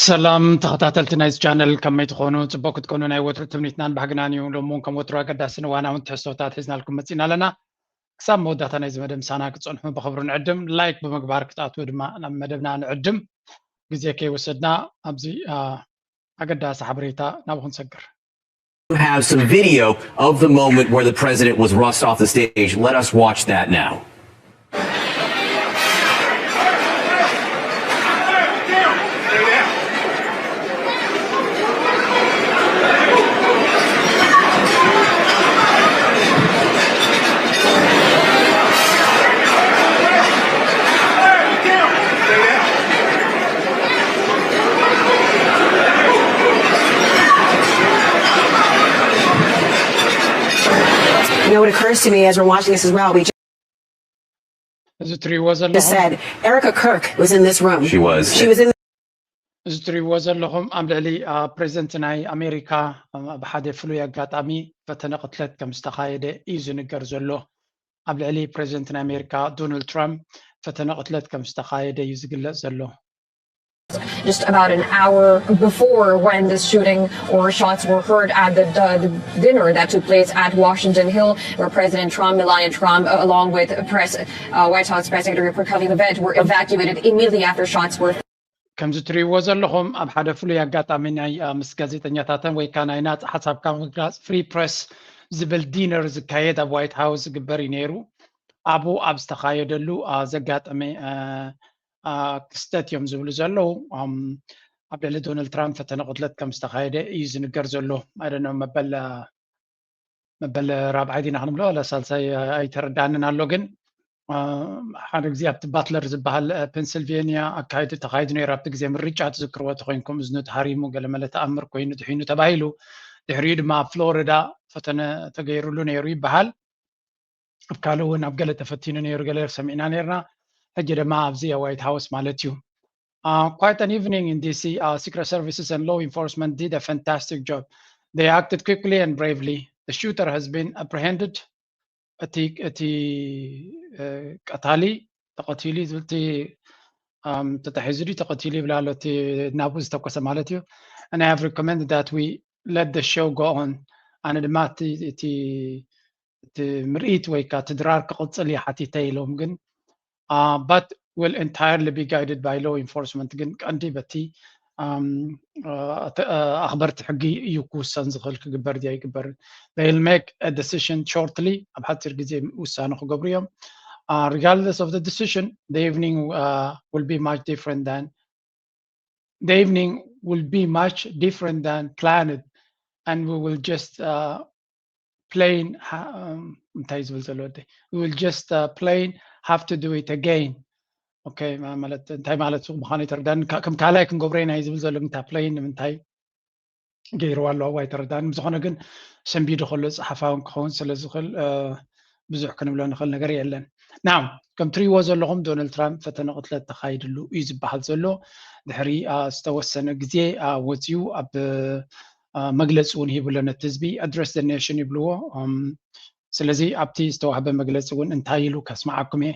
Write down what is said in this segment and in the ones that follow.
ሰላም ተኸታተልቲ ናይዚ ቻነል፣ ከመይ ትኾኑ? ጽቡቅ ክትኮኑ ናይ ወትሩ ትምኒትናን ባህግናን እዩ። ሎሚ እውን ከም ወትሩ ኣገዳስን እዋናውን ትሕዝቶታት ሒዝናልኩም መጺና ኣለና። ክሳብ መወዳእታ ናይዚ መደብ ምሳና ክትጸንሑ ብኽብሪ ንዕድም። ላይክ ብምግባር ክትኣትዉ ድማ ናብ መደብና ንዕድም። ግዜ ከይወሰድና ኣብዚ ኣገዳሲ ሓበሬታ ናብኹም ሰግር። Have some video of the moment where the president was rushed off the stage. Let us watch that now. You know, it occurs to me as we're watching this as well, we እዚ ትሪእዎ just ዘለኹም said Erica Kirk was in this room. She was. She was in እዚ ትሪእዎ ዘለኹም ኣብ ልዕሊ ፕሬዚደንት ናይ ኣሜሪካ ኣብ ሓደ ፍሉይ ኣጋጣሚ ፈተነ ቅትለት ከም ዝተኻየደ እዩ ዝንገር ዘሎ። ኣብ ልዕሊ ፕሬዚደንት ናይ ኣሜሪካ ዶናልድ ትራምፕ ፈተነ ቅትለት ከም ዝተኻየደ እዩ ዝግለጽ ዘሎ። Just about an hour before when the shooting or shots were heard at the, the dinner that took place at Washington Hill, where President Trump, Melania Trump, uh, along with press, uh, White House Press Secretary Pete Buttigieg were evacuated immediately after shots were ከምዚ ትሪእዎ ዘለኹም ኣብ ሓደ ፍሉይ ኣጋጣሚ ናይ ምስ ጋዜጠኛታትን ወይ ከዓ ናይ ናፃ ሓሳብካ ምግላፅ ፍሪ ፕረስ ዝብል ዲነር ዝካየድ ኣብ ዋይት ሃውስ ዝግበር እዩ ነይሩ። ኣብኡ ኣብ ዝተኻየደሉ ዘጋጠመ ክስተት እዮም ዝብሉ ዘለዉ። ኣብ ልዕሊ ዶናልድ ትራምፕ ፈተነ ቅትለት ከም ዝተኻየደ እዩ ዝንገር ዘሎ። ኣደነ መበል መበል ራብዓይ ዲና ክንብሎ ዋላ ሳልሳይ ኣይተረዳንን ኣሎ። ግን ሓደ ግዜ ኣብቲ ባትለር ዝበሃል ፔንስልቬንያ ኣካይዱ ተኻይዱ ነይሩ። ኣብቲ ግዜ ምርጫ ትዝክርዎ ተኮይንኩም እዝኑ ተሃሪሙ ገለመለ ተኣምር ኮይኑ ድሒኑ ተባሂሉ። ድሕሪኡ ድማ ኣብ ፍሎሪዳ ፈተነ ተገይሩሉ ነይሩ ይበሃል። ኣብ ካልእ እውን ኣብ ገለ ተፈቲኑ ነይሩ ገለ ሰሚዕና ነይርና። ሕጂ ድማ ኣብዚ ዋይት ሃውስ ማለት እዩ። Uh, quite an evening in D C. Uh, Secret Services and law enforcement did a fantastic job. They acted quickly and bravely. The shooter has been apprehended. እቲ እቲ ቀታሊ ተቐቲሉ እዩ ዝብል እቲ ተታሒዙ ድዩ ተቐቲሉ ይብል ኣሎ። እቲ ናቡ ዝተኮሰ ማለት እዩ። And I have recommended that we let the show go on. ኣነ ድማ እቲ እቲ ምርኢት ወይ ከዓ እቲ ድራር ክቕፅል እዩ ሓቲተ ኢሎም። ግን but will entirely be guided by law enforcement። ግን ቀንዲ በቲ ኣኽበርቲ ሕጊ እዩ ክውሰን ዝኽእል ክግበር ድያ ይግበር። They'll make a decision shortly. ኣብ ሓፂር ግዜ ውሳነ ክገብሩ እዮም። Regardless of the decision, the evening will be much different than the evening will be much different than planned, and we will just uh, plain እንታይ ዝብል ዘሎ ወደይ we will just uh, plain have to do it again. Okay, ማለት እንታይ ማለት ምዃኑ ይተረዳን። ከም ካልኣይ ክንገብሮ ኢና ዝብል ዘሎ ግን እታ ፕሌን ንምንታይ ገይርዋ ኣለዋ ኣይተረዳን። ብዝኾነ ግን ሰንቢዱ ከሎ ፀሓፋውን ክኸውን ስለ ዝኽእል ብዙሕ ክንብሎ ንኽእል ነገር የለን። ናው ከም ትሪእዎ ዘለኹም ዶናልድ ትራምፕ ፈተነ ቅትለት ተኻይድሉ እዩ ዝበሃል ዘሎ። ድሕሪ ዝተወሰነ ግዜ ወፅዩ ኣብ መግለፂ እውን ሂብሎ ነቲ ህዝቢ ኣድረስ ደ ኔሽን ይብልዎ። ስለዚ ኣብቲ ዝተዋህበ መግለፂ እውን እንታይ ኢሉ ከስማዓኩም እየ።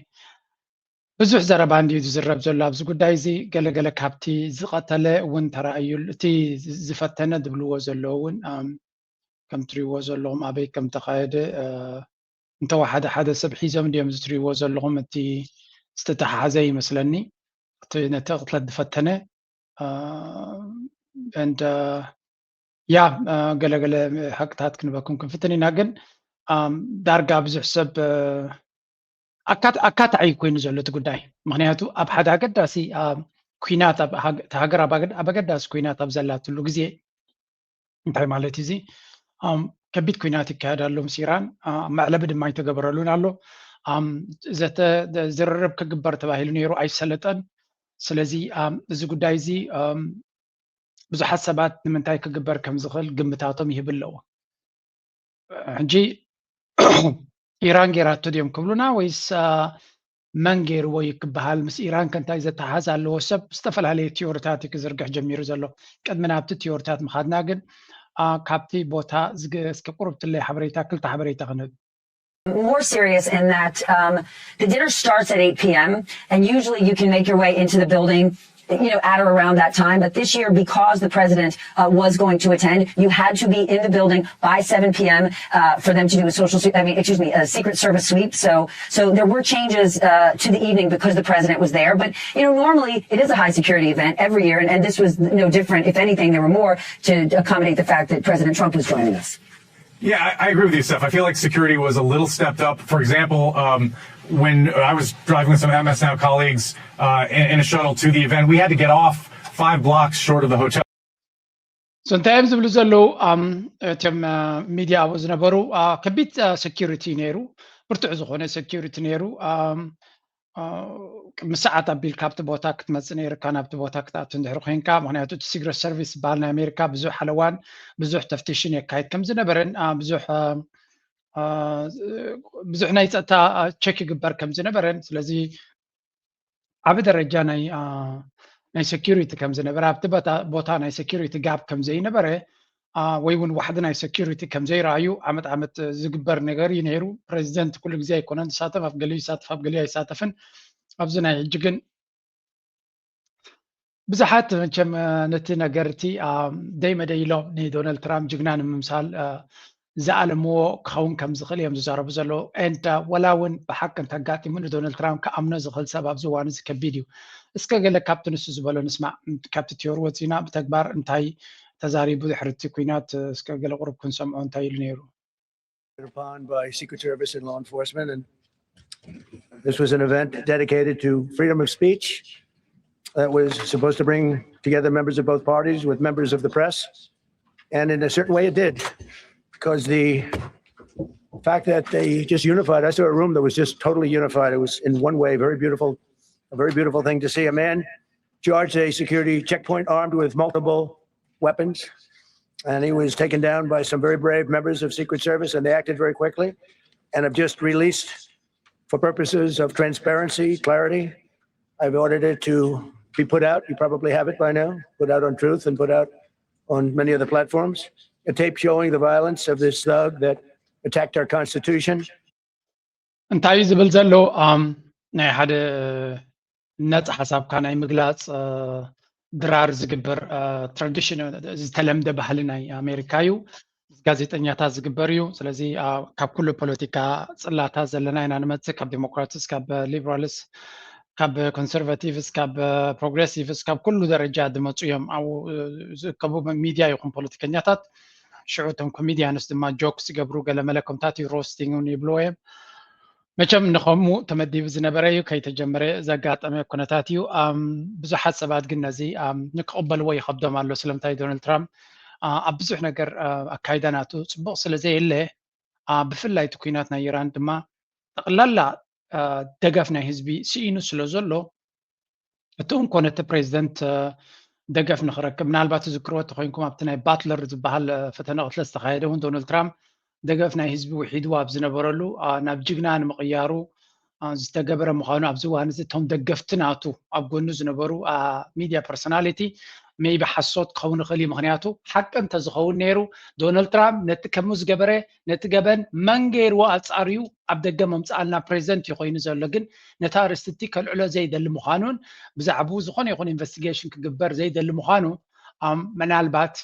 ብዙሕ ዘረባ እንድዩ ዝዝረብ ዘሎ ኣብዚ ጉዳይ እዚ። ገለገለ ካብቲ ዝቐተለ እውን ተራእዩ እቲ ዝፈተነ ዝብልዎ ዘለዎ እውን ከም ትሪእዎ ዘለኹም ኣበይ ከም ተኻየደ እንተወሓደ ሓደ ሰብ ሒዞም እንድዮም እዚ ትሪእዎ ዘለኹም። እቲ ዝተተሓሓዘ ይመስለኒ እቲ ነቲ ቅትለት ዝፈተነ and ያ ገለገለ ሓቅታት ክንበኩም ክንፍትን ኢና። ግን ዳርጋ ብዙሕ ሰብ ኣካታዒ ኮይኑ ዘሎ እቲ ጉዳይ። ምክንያቱ ኣብ ሓደ ኣገዳሲ ኩናት እቲ ሃገር ኣብ ኣገዳሲ ኩናት ኣብ ዘላትሉ ግዜ እንታይ ማለት እዩ እዚ ከቢድ ኩናት ይካየድ ኣሎ ምስ ኢራን። መዕለቢ ድማ ይተገበረሉን ኣሎ። ዘተ ዝርርብ ክግበር ተባሂሉ ነይሩ ኣይሰለጠን። ስለዚ እዚ ጉዳይ እዚ ብዙሓት ሰባት ንምንታይ ክግበር ከም ዝኽእል ግምታቶም ይህብ ኣለዎ። ሕጂ ኢራን ጌራቶ ድዮም ክብሉና ወይስ መን ገይርዎ እዩ ክበሃል? ምስ ኢራን ከ እንታይ ዘተሓሓዝ ኣለዎ? ሰብ ዝተፈላለየ ቲዮሪታት እዩ ክዝርግሕ ጀሚሩ ዘሎ። ቅድሚ ናብቲ ቲዮሪታት ምኻድና ግን ካብቲ ቦታ እስከ ቁርብትለይ ሓበሬታ ክልተ ሓበሬታ ክንህብ። More serious in that um, the dinner starts at eight p.m. and usually you can make your way into the building you know, at or around that time. But this year, because the president uh, was going to attend, you had to be in the building by seven p.m. Uh, for them to do a social, I mean, excuse me, a Secret Service sweep. So, so there were changes uh, to the evening because the president was there. But you know, normally it is a high security event every year, and, and this was no different. If anything, there were more to accommodate the fact that President Trump was joining us. Yeah, I, I agree with you, Steph. I feel like security was a little stepped up. For example, um, when I was driving with some M S Now colleagues uh, in, in a shuttle to the event, we had to get off five blocks short of the hotel. So እንታይ እዮም ዝብሉ ዘለዉ? እቶም ሚድያ ኣብኡ ዝነበሩ ከቢድ ሴኪሪቲ ነይሩ፣ ብርቱዕ ዝኾነ ሴኪሪቲ ነይሩ። ምስ ሰዓት ኣቢልካ ኣብቲ ቦታ ክትመፅእ ነይርካ፣ ናብቲ ቦታ ክትኣቱ እንድሕር ኮይንካ። ምክንያቱ እቲ ሲክረት ሰርቪስ ዝበሃል ናይ ኣሜሪካ ብዙሕ ሓለዋን ብዙሕ ተፍትሽን የካይድ ከም ዝነበረን ብዙሕ ብዙሕ ናይ ፀጥታ ቸክ ይግበር ከም ዝነበረን፣ ስለዚ ዓቢ ደረጃ ናይ ናይ ሴኪሪቲ ከም ዝነበረ፣ ኣብቲ ቦታ ናይ ሴኪሪቲ ጋፕ ከም ዘይነበረ ወይ እውን ዋሕዲ ናይ ሴኪሪቲ ከም ዘይረኣዩ ዓመት ዓመት ዝግበር ነገር እዩ ነይሩ። ፕሬዚደንት ኩሉ ግዜ ኣይኮነን ዝሳተፍ፣ ኣብ ገሊኡ ይሳተፍ፣ ኣብ ገሊኡ ኣይሳተፍን። ኣብዚ ናይ ሕጂ ግን ብዙሓት መቸም ነቲ ነገር እቲ ደይ መደይ ኢሎም ንዶናልድ ትራምፕ ጅግና ንምምሳል ዝኣለምዎ ክኸውን ከም ዝኽእል እዮም ዝዛረቡ ዘለዉ። And ወላ እውን ብሓቂ እንተጋጢሙ ንዶናልድ ትራምፕ ክኣምኖ ዝኽእል ሰብ ኣብዚ እዋን እዚ ከቢድ እዩ። እስከ ገለ ካብቲ ንሱ ዝበሎ ንስማዕ። ካብቲ ቲዮሪ ወፂና ብተግባር እንታይ ተዛሪቡ ድሕሪ እቲ ኲናት እስከ ገለ ቁሩብ ክንሰምዖ እንታይ ኢሉ ነይሩ? Upon by Secret Service and law enforcement. And this was an event dedicated to freedom of speech that was supposed to bring together members of both parties with members of the press. And in a certain way, it did, because the fact that they just unified, I saw a room that was just totally unified. It was in one way very beautiful, a very beautiful thing to see. A man charged a security checkpoint armed with multiple weapons, and he was taken down by some very brave members of Secret Service, and they acted very quickly and have just released, for purposes of transparency, clarity, I've ordered it to be put out. You probably have it by now, put out on Truth and put out on many other platforms. A tape showing the violence of this thug that attacked our Constitution. እንታይ እዩ ዝብል ዘሎ? ናይ ሓደ ነፃ ሓሳብካ ናይ ምግላፅ ድራር ዝግበር ትራዲሽን፣ ዝተለምደ ባህሊ ናይ ኣሜሪካ እዩ። ጋዜጠኛታት ዝግበር እዩ። ስለዚ ካብ ኩሉ ፖለቲካ ፅላታት ዘለና ኢና ንመፅእ፣ ካብ ዴሞክራትስ፣ ካብ ሊበራልስ፣ ካብ ኮንሰርቫቲቭስ፣ ካብ ፕሮግሬሲቭስ፣ ካብ ኩሉ ደረጃ ዝመፁ እዮም። ኣብኡ ዝእከቡ ሚድያ ይኹን ፖለቲከኛታት። ሽዑ እቶም ኮሚድያንስ ድማ ጆክስ ይገብሩ፣ ገለመለ ከምታት እዩ፣ ሮስቲንግ እውን ይብልዎ እዮም። መቸም ንኸምኡ ተመዲቡ ዝነበረ እዩ፣ ከይተጀመረ ዘጋጠመ ኩነታት እዩ። ብዙሓት ሰባት ግን ነዚ ንክቕበልዎ ይኸብዶም ኣሎ። ስለምንታይ ዶናልድ ትራምፕ ኣብ ብዙሕ ነገር ኣካይዳ ናቱ ፅቡቕ ስለ ዘየለ፣ ብፍላይ እቲ ኩናት ናይ ኢራን ድማ ጠቕላላ ደገፍ ናይ ህዝቢ ስኢኑ ስለ ዘሎ፣ እቲ እንኮ ነቲ ፕሬዚደንት ደገፍ ንክረክብ፣ ምናልባት ትዝክርዎ ተኮይንኩም ኣብቲ ናይ ባትለር ዝበሃል ፈተነ ቅትለት ዝተካየደ እውን ዶናልድ ትራምፕ ደገፍ ናይ ህዝቢ ውሒድዎ ኣብ ዝነበረሉ ናብ ጅግና ንምቕያሩ ዝተገበረ ምዃኑ ኣብዚ እዋን እዚ እቶም ደገፍቲ ናቱ ኣብ ጎኑ ዝነበሩ ሚድያ ፐርሶናሊቲ ሜይቢ ሓሶት ክኸውን ይኽእል እዩ። ምክንያቱ ሓቂ እንተዝኸውን ነይሩ ዶናልድ ትራምፕ ነቲ ከምኡ ዝገበረ ነቲ ገበን መን ገይርዎ ኣጻርዩ ኣብ ደገ መምጽኣልና ፕሬዚደንት እዩ ኮይኑ ዘሎ። ግን ነታ ኣርእስቲ እቲ ከልዕሎ ዘይደሊ ምዃኑን ብዛዕባኡ ዝኾነ ይኹን ኢንቨስቲጌሽን ክግበር ዘይደሊ ምዃኑ ምናልባት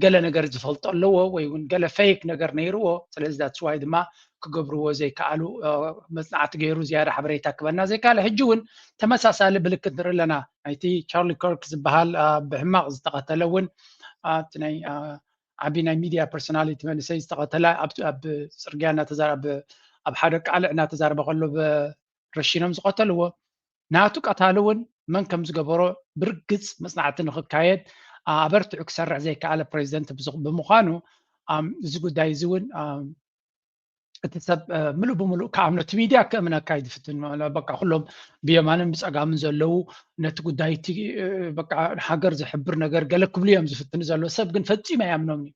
ገለ ነገር ዝፈልጦ ኣለዎ ወይ እውን ገለ ፌክ ነገር ነይርዎ። ስለዚ that's why ድማ ክገብርዎ ዘይከኣሉ፣ መጽናዕቲ ገይሩ ዝያዳ ሓበሬታ ክበና ዘይከኣለ። ሕጂ እውን ተመሳሳሊ ምልክት ንርኢ ኣለና። ናይቲ ቻርሊ ከርክ ዝበሃል ብሕማቕ ዝተቐተለ እውን ኣብቲ ናይ ዓቢ ናይ ሚድያ ፐርሶናሊቲ መንእሰይ ዝተቐተለ ኣብ ጽርግያ ኣብ ሓደ ቃልዕ እናተዛረበ ከሎ ረሺኖም ዝቐተልዎ ናቱ ቀታሊ እውን መን ከም ዝገበሮ ብርግጽ መጽናዕቲ ንክካየድ ኣበርቲዑ ክሰርሕ ዘይከኣለ ፕሬዚደንት ብምዃኑ፣ እዚ ጉዳይ እዚ እውን እቲ ሰብ ምሉእ ብምሉእ ክኣምኖ፣ እቲ ሚድያ ክእምነካ እዩ ዝፍትን። በቃ ኩሎም ብየማንን ብጸጋምን ዘለዉ ነቲ ጉዳይ እቲ በቃ ሃገር ዝሕብር ነገር ገለ ክብሉ እዮም ዝፍትኑ ዘለዉ። ሰብ ግን ፈጺሙ ኣይኣምኖምን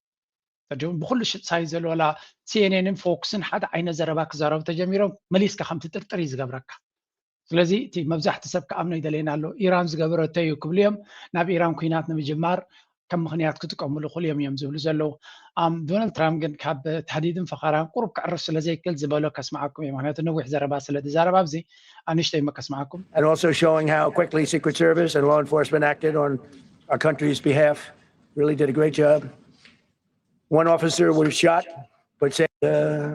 እዩ። ብኩሉ ሳይድ ዘሎ ዋላ ሲኤንኤንን ፎክስን ሓደ ዓይነት ዘረባ ክዛረቡ ተጀሚሮም መሊስካ ከም ትጥርጥር እዩ ዝገብረካ። ስለዚ እቲ መብዛሕቲ ሰብ ክኣምኖ ይደልየና ኣሎ። ኢራን ዝገበረቶ እዩ ክብሉ እዮም። ናብ ኢራን ኩናት ንምጅማር ከም ምኽንያት ክጥቀምሉ ክልዮም እዮም ዝብሉ ዘለዉ። ዶናልድ ትራምፕ ግን ካብ ታህዲድን ፈኸራን ቁሩብ ክዕርፍ ስለ ዘይክእል ዝበሎ ከስምዓኩም እዩ። ምክንያቱ ነዊሕ ዘረባ ስለ ዝዛረብ ኣብዚ ኣንሽተይ እሞ ከስምዓኩም። And also showing how quickly Secret Service and law enforcement acted on our country's behalf. Really did a great job. One officer was shot, but said, uh,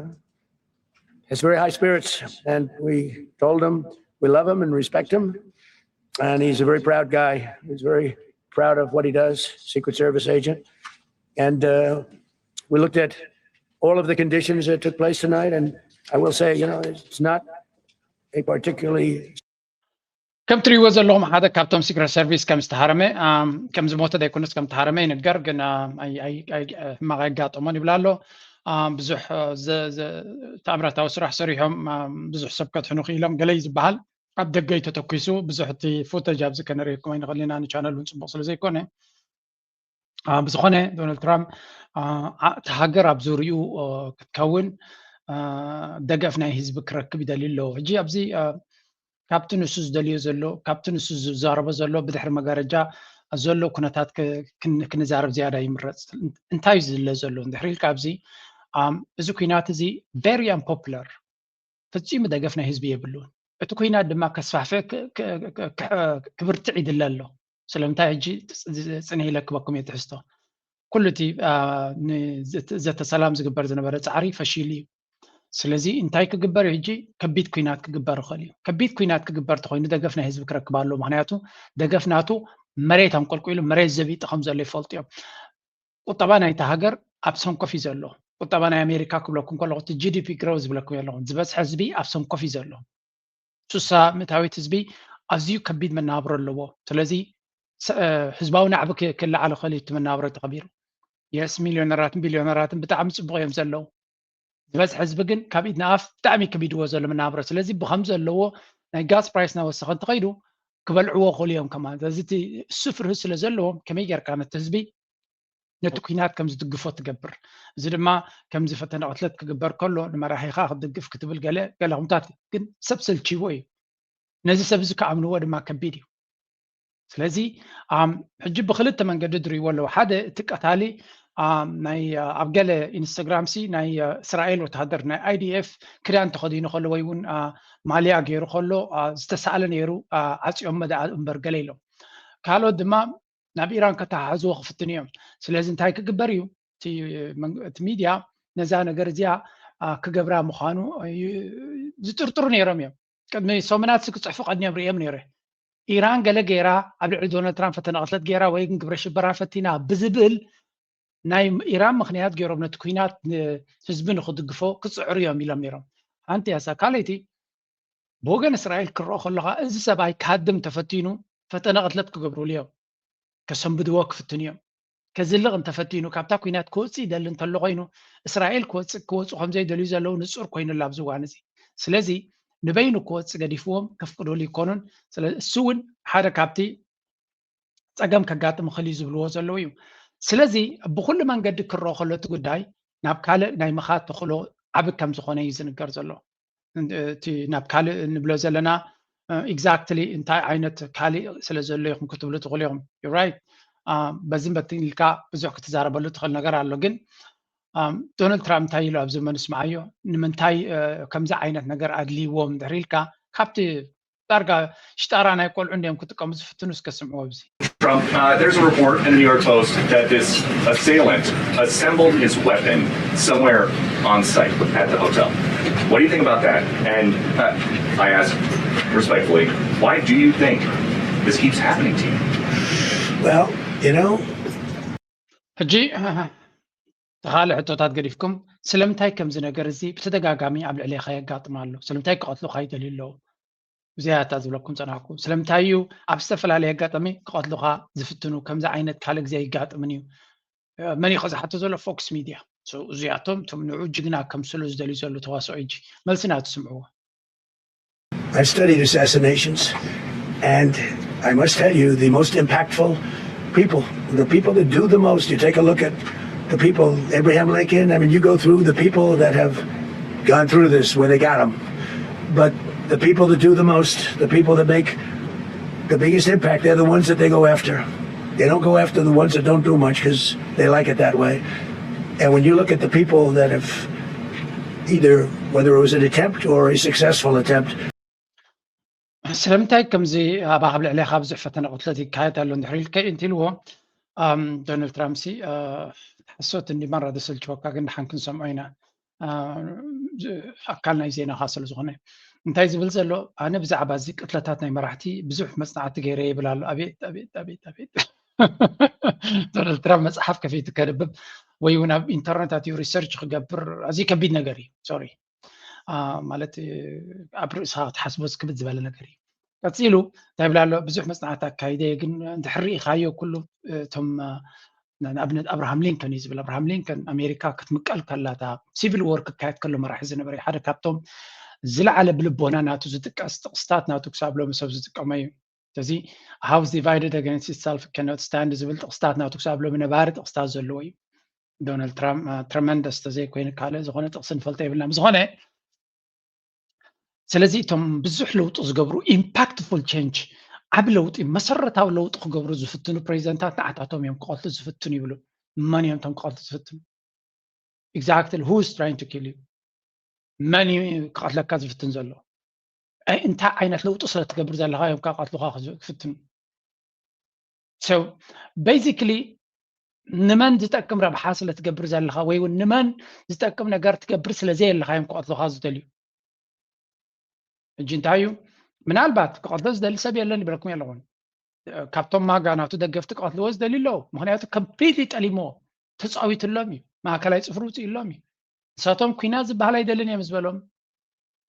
has very high spirits, and we told him we love him and respect him, and he's a very proud guy. He's very proud of what he does, Secret Service agent. And uh, we looked at all of the conditions that took place tonight, and I will say, you know, it's not a particularly ከም ትሪእዎ ዘለኹም ሓደ ካብቶም ሲክረት ሰርቪስ ከም ዝተሃረመ ከም ዝሞተ ዘይኮነስ ከም ዝተሃረመ ይንገር። ግን ሕማቕ ኣይጋጠሞን ይብል ኣሎ። ብዙሕ ተኣምራታዊ ስራሕ ሰሪሖም ብዙሕ ሰብ ከድሕኑ ክኢሎም ገለ እዩ ዝበሃል። ኣብ ደገ እዩ ተተኪሱ። ብዙሕ እቲ ፉተጅ ኣብዚ ከነርእየኩም ኣይንኽእል ኢና፣ ንቻነል እውን ፅቡቕ ስለ ዘይኮነ። ብዝኾነ ዶናልድ ትራምፕ እቲ ሃገር ኣብ ዙሪኡ ክትከውን ደገፍ ናይ ህዝቢ ክረክብ ይደልዩ ኣለዉ። ሕጂ ኣብዚ ካብቲ ንሱ ዝደልዮ ዘሎ፣ ካብቲ ንሱ ዝዛረቦ ዘሎ ብድሕሪ መጋረጃ ዘሎ ኩነታት ክንዛረብ ዝያዳ ይምረፅ። እንታይ እዩ ዝለ ዘሎ እንድሕሪ ኢልካ ኣብዚ እዚ ኩናት እዚ very unpopular፣ ፈፂሙ ደገፍ ናይ ህዝቢ የብሉን። እቲ ኩናት ድማ ከስፋሕፍሕ ክብርትዕ ይድለ ኣሎ። ስለምንታይ ሕጂ ፅንሕ ኢለ ክበኩም እየ ትሕዝቶ። ኩሉ እቲ ዘተ ሰላም ዝግበር ዝነበረ ፃዕሪ ፈሺሉ እዩ። ስለዚ እንታይ ክግበር እዩ ሕጂ? ከቢድ ኩናት ክግበር ይኽእል እዩ። ከቢድ ኩናት ክግበር ተኮይኑ ደገፍ ናይ ህዝቢ ክረክብ ኣለዎ። ምክንያቱ ደገፍ ናቱ መሬት ኣንቆልቁሉ መሬት ዘቢጡ ከም ዘሎ ይፈልጡ እዮም። ቁጠባ ናይቲ ሃገር ኣብ ሰንኮፍ እዩ ዘሎ። ቁጠባ ናይ ኣሜሪካ ክብለኩም ከለኹ እቲ ጂ ዲ ፒ ግረው ዝብለኩም ኣለኹ ዝበዝሐ ህዝቢ ኣብ ሰንኮፍ እዩ ዘሎ። ሱሳ ምእታዊት ህዝቢ ኣዝዩ ከቢድ መናብሮ ኣለዎ። ስለዚ ህዝባዊ ናዕቢ ክልዓል ይኽእል እዩ እቲ መናብሮ ተኸቢሩ። የስ ሚልዮነራትን ቢልዮነራትን ብጣዕሚ ፅቡቕ እዮም ዘለዉ። ዝበዝሐ ህዝቢ ግን ካብ ኢድ ንኣፍ ብጣዕሚ ከቢድዎ ዘሎ መናብሮ። ስለዚ ብከም ዘለዎ ናይ ጋስ ፕራይስ እናወሰኸ እንተኸይዱ ክበልዕዎ ክኽእሉ እዮም ከማን። ስለዚ እቲ እሱ ፍርሂ ስለ ዘለዎም ከመይ ጌርካ ነቲ ህዝቢ ነቲ ኩናት ከም ዝድግፎ ትገብር? እዚ ድማ ከምዚ ፈተነ ቅትለት ክግበር ከሎ ንመራሒኻ ክትድግፍ ክትብል ገለ ገለ ኩምታት ግን ሰብ ሰልችዎ እዩ። ነዚ ሰብ እዚ ክኣምንዎ ድማ ከቢድ እዩ። ስለዚ ሕጂ ብክልተ መንገዲ ድርይዎ ኣለዉ። ሓደ እቲ ቀታሊ ናይ ኣብ ገለ ኢንስታግራም ሲ ናይ እስራኤል ወተሃደር ናይ ኣይ ዲ ኤፍ ክዳን ተኸዲኑ ከሎ ወይ እውን ማልያ ገይሩ ከሎ ዝተሳእለ ነይሩ ዓፅዮም መድኣ እምበር ገለ ኢሎም። ካልኦት ድማ ናብ ኢራን ከተሓሕዝዎ ክፍትኑ እዮም። ስለዚ እንታይ ክግበር እዩ? እቲ ሚድያ ነዛ ነገር እዚኣ ክገብራ ምዃኑ ዝጥርጥሩ ነይሮም እዮም። ቅድሚ ሰሙናት ክፅሕፉ ቀድሚዮም ርእዮም ነይረ። ኢራን ገለ ገይራ ኣብ ልዕሊ ዶናልድ ትራምፕ ፈተነ ቅትለት ገይራ ወይ ግን ግብረ ሽበራ ፈቲና ብዝብል ናይ ኢራን ምክንያት ገይሮም ነቲ ኩናት ህዝቢ ንክድግፎ ክፅዕሩ እዮም ኢሎም ነይሮም። ሓንቲ ያሳ ካልይቲ ብወገን እስራኤል ክረኦ ከለካ እዚ ሰብኣይ ክሃድም ተፈቲኑ ፈተነ ቅትለት ክገብሩሉ እዮም። ከሰንብድዎ ክፍትኑ እዮም። ከዝልቕ እንተፈቲኑ ካብታ ኩናት ክወፅእ ይደሊ እንተሎ ኮይኑ እስራኤል ክወፅእ ክወፁ ከምዘይደልዩ ዘለዉ ንፁር ኮይኑላ ኣብዚ እዋን እዚ። ስለዚ ንበይኑ ክወፅእ ገዲፍዎም ከፍቅዱሉ ይኮኑን። እሱ እውን ሓደ ካብቲ ፀገም ከጋጥም ይኽእል እዩ ዝብልዎ ዘለዉ እዩ። ስለዚ ብኩሉ መንገዲ ክረኦ ከሎ እቲ ጉዳይ ናብ ካልእ ናይ ምኻድ ተኽእሎ ዓቢ ከም ዝኾነ እዩ ዝንገር ዘሎ። እቲ ናብ ካልእ እንብሎ ዘለና exactly እንታይ ዓይነት ካልእ ስለ ዘሎ ኢኹም ክትብሉ ትኽእሉ ኢኹም። Right፣ በዚ በትን ኢልካ ብዙሕ ክትዛረበሉ ትኽእል ነገር ኣሎ። ግን ዶናልድ ትራምፕ እንታይ ኢሉ ኣብዚ መንስምዓዮ? ንምንታይ ከምዚ ዓይነት ነገር ኣድልይዎም ድሕሪ ኢልካ ካብቲ ዳርጋ ሽጣራ ናይ ቆልዑ እንዲዮም ክጥቀሙ ዝፍትኑ እስከ ስምዑ ኣብዚ። Trump, uh, there's a report in the New York Post that this assailant assembled his weapon somewhere on site at the hotel. What do you think about that? And uh, I ask respectfully, why do you think this keeps happening to you? Well, you know, ሕጂ ተኻለ ሕቶታት ገዲፍኩም ስለምንታይ ከምዚ ነገር እዚ ብተደጋጋሚ ኣብ ልዕሌኻ የጋጥም ኣሎ? ስለምንታይ ክቐትሉኻ ይደልዩ ኣለዉ? እዚኣ እታ ዝብለኩም ጸናሕኩ። ስለምንታይ እዩ ኣብ ዝተፈላለየ ኣጋጣሚ ክቐትሉኻ ዝፍትኑ? ከምዚ ዓይነት ካልእ ግዜ ኣይጋጥምን እዩ። መን እዩ ዝሓቶ ዘሎ? ፎክስ ሚድያ። እዚኣቶም እቶም ንዑ ጅግና ከምስሉ ዝደልዩ ዘለዉ ተዋስኦ ሕጂ መልስና ትስምዕዎ። I've studied assassinations, and I must tell you, the most impactful people, the people that do the most, you take a look at the people, Abraham Lincoln, I mean, you go through the people that have gone through this, where they got them. But the people that do the most, the people that make the biggest impact, they're the ones that they go after. They don't go after the ones that don't do much because they like it that way. And when you look at the people that have either, whether it was an attempt or a successful attempt, ስለምንታይ ከምዚ ኣብ ኣብ ልዕሌኻ ብዙሕ ፈተነ ቅትለት ይካየድ ኣሎ እንድሕር ኢልከ እንት ኢልዎ፣ ዶናልድ ትራምፕ ሲ ሓሶት እንዲ ማራ ዘሰልችወካ፣ ግን ድሓን ክንሰምዖ ኢና፣ ኣካል ናይ ዜናኻ ስለ ዝኾነ። እንታይ ዝብል ዘሎ፣ ኣነ ብዛዕባ እዚ ቅትለታት ናይ መራሕቲ ብዙሕ መፅናዕቲ ገይረ ይብል ኣሎ። ኣቤት ኣቤት ኣቤት ኣቤት። ዶናልድ ትራምፕ መፅሓፍ ከፊቱ ከንብብ ወይ እውን ኣብ ኢንተርነት ኣትዩ ሪሰርች ክገብር ኣዝዩ ከቢድ ነገር እዩ። ሶሪ፣ ማለት ኣብ ርእስኻ ክትሓስቦ ዝክብድ ዝበለ ነገር እዩ። ቀፂሉ እንታይ ይብል ኣሎ፣ ብዙሕ መፅናዕቲ ኣካይደ፣ ግን እንድሕር ርኢኻዮ ኩሉ እቶም ንኣብነት ኣብርሃም ሊንከን እዩ ዝብል። ኣብርሃም ሊንከን ኣሜሪካ ክትምቀል ከላታ ሲቪል ዎር ክካየድ ከሎ መራሒ ዝነበረ ሓደ ካብቶም ዝለዓለ ብልቦና ናቱ ዝጥቀስ ጥቕስታት ናቱ ክሳብ ሎሚ ሰብ ዝጥቀሞ እዩ። ስለዚ house divided against itself cannot stand ዝብል ጥቕስታት ናቱ ክሳብ ሎሚ ነባሪ ጥቕስታት ዘለዎ እዩ። ዶናልድ ትራምፕ ትረመንደስ ተዘይኮይኑ ካልእ ዝኾነ ጥቕሲ ንፈልጦ የብልና። ብዝኾነ ስለዚ እቶም ብዙሕ ለውጢ ዝገብሩ impactful change ዓብ ለውጢ መሰረታዊ ለውጢ ክገብሩ ዝፍትኑ ፕሬዚደንታት ንዓታቶም እዮም ክቐትሉ ዝፍትኑ ይብሉ። መን እዮም እቶም ክቐትሉ ዝፍትኑ? Exactly who is trying to kill you? መን እዩ ክቐትለካ ዝፍትን ዘሎ? እንታይ ዓይነት ለውጢ ስለ ትገብር ዘለኻ እዮም ክቐትሉኻ ክፍትኑ? So basically ንመን ዝጠቅም ረብሓ ስለ ትገብር ዘለኻ ወይ እውን ንመን ዝጠቅም ነገር ትገብር ስለ ዘየለኻ እዮም ክቐትሉኻ ዝደልዩ። ሕጂ እንታይ እዩ? ምናልባት ክቐትሎ ዝደሊ ሰብ የለን ይብለኩም ኣለኹን። ካብቶም ማጋ ናቱ ደገፍቲ ክቐትልዎ ዝደልዩ ኣለዉ። ምክንያቱ completely ጠሊምዎ፣ ተፃዊትሎም እዩ፣ ማእከላይ ፅፍሪ ውፅኢሎም እዩ። ንሳቶም ኩናት ዝበሃል ኣይደልን እዮም ዝበሎም።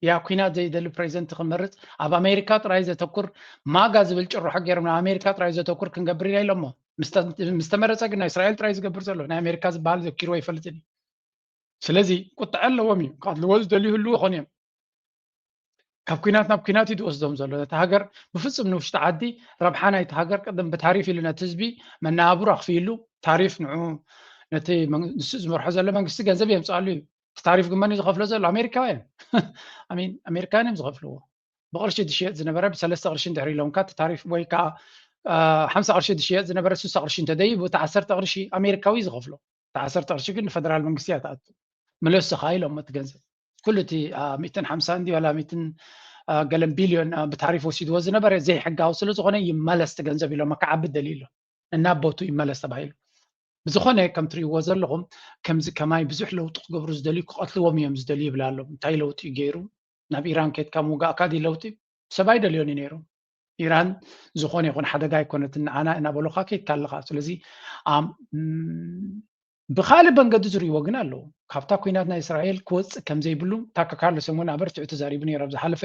ያ ኩናት ዘይደሊ ፕሬዚደንት ክመርፅ ኣብ ኣሜሪካ ጥራይ ዘተኩር ማጋ ዝብል ጭርሖ ገይሮም ናብ ኣሜሪካ ጥራይ ዘተኩር ክንገብር ኢና ኢሎሞ። ምስ ተመረፀ ግን ናይ እስራኤል ጥራይ ዝገብር ዘሎ ናይ ኣሜሪካ ዝበሃል ዘኪርዎ ኣይፈልጥን እዩ። ስለዚ ቁጥዐ ኣለዎም እዩ። ክቐትልዎ ዝደልዩ ይህልዉ ይኾኑ እዮም። ካብ ኩናት ናብ ኩናት እዩ ዝወስዶም ዘሎ። ነቲ ሃገር ብፍፁም ንውሽጢ ዓዲ ረብሓ ናይቲ ሃገር ቅድም ብታሪፍ ኢሉ ነቲ ህዝቢ መነባብሮ ኣኽፊሉ ታሪፍ ንዑ ነቲ ንሱ ዝመርሖ ዘሎ መንግስቲ ገንዘብ የምፅኣሉ እዩ። እቲ ታሪፍ ግን መን እዩ ዝኸፍሎ ዘሎ? ኣሜሪካውያን። ኣሜን ኣሜሪካውያን እዮም ዝኸፍልዎ። ብቕርሺ ዝሽየጥ ዝነበረ ብሰለስተ ቅርሺ እንድሕር ኢሎም ካ ታሪፍ ወይ ከዓ ሓምሳ ቅርሺ ዝሽየጥ ዝነበረ ስሳ ቅርሺ እንተደይቡ እቲ ዓሰርተ ቅርሺ ኣሜሪካዊ ዝኸፍሎ። እቲ ዓሰርተ ቅርሺ ግን ንፈደራል መንግስቲ እያ ትኣቱ። ምለሱ ከዓ ኢሎም እቲ ገንዘብ ኩሉ እቲ ሚእትን ሓምሳ እንዲ ዋላ ሚእትን ገለን ቢልዮን ብታሪፍ ወሲድዎ ዝነበረ ዘይሕጋዊ ስለ ዝኾነ ይመለስ እቲ ገንዘብ ኢሎም ክዓቢ ደልዩ ኣሎ። እናቦቱ ይመለስ ተባሂሉ። ብዝኾነ ከም ትሪእዎ ዘለኹም ከምዚ ከማይ ብዙሕ ለውጢ ክገብሩ ዝደልዩ ክቐትልዎም እዮም ዝደልዩ ይብል ኣሎ። እንታይ ለውጢ እዩ ገይሩ? ናብ ኢራን ከድካ ምውጋእካ ድዩ ለውጢ? ሰብ ኣይደልዮን እዩ ነይሩ። ኢራን ዝኾነ ይኹን ሓደጋ ኣይኮነትን ንዓና እናበሉኻ ከይድካ ኣለኻ። ስለዚ ብኻልእ መንገዲ ዝርእይዎ ግን ኣለዉ። ካብታ ኩናት ናይ እስራኤል ክወፅእ ከም ዘይብሉ ታካ ካርሎስ እውን ኣበርቲዑ ተዛሪቡ ነይሩ ኣብ ዝሓለፈ።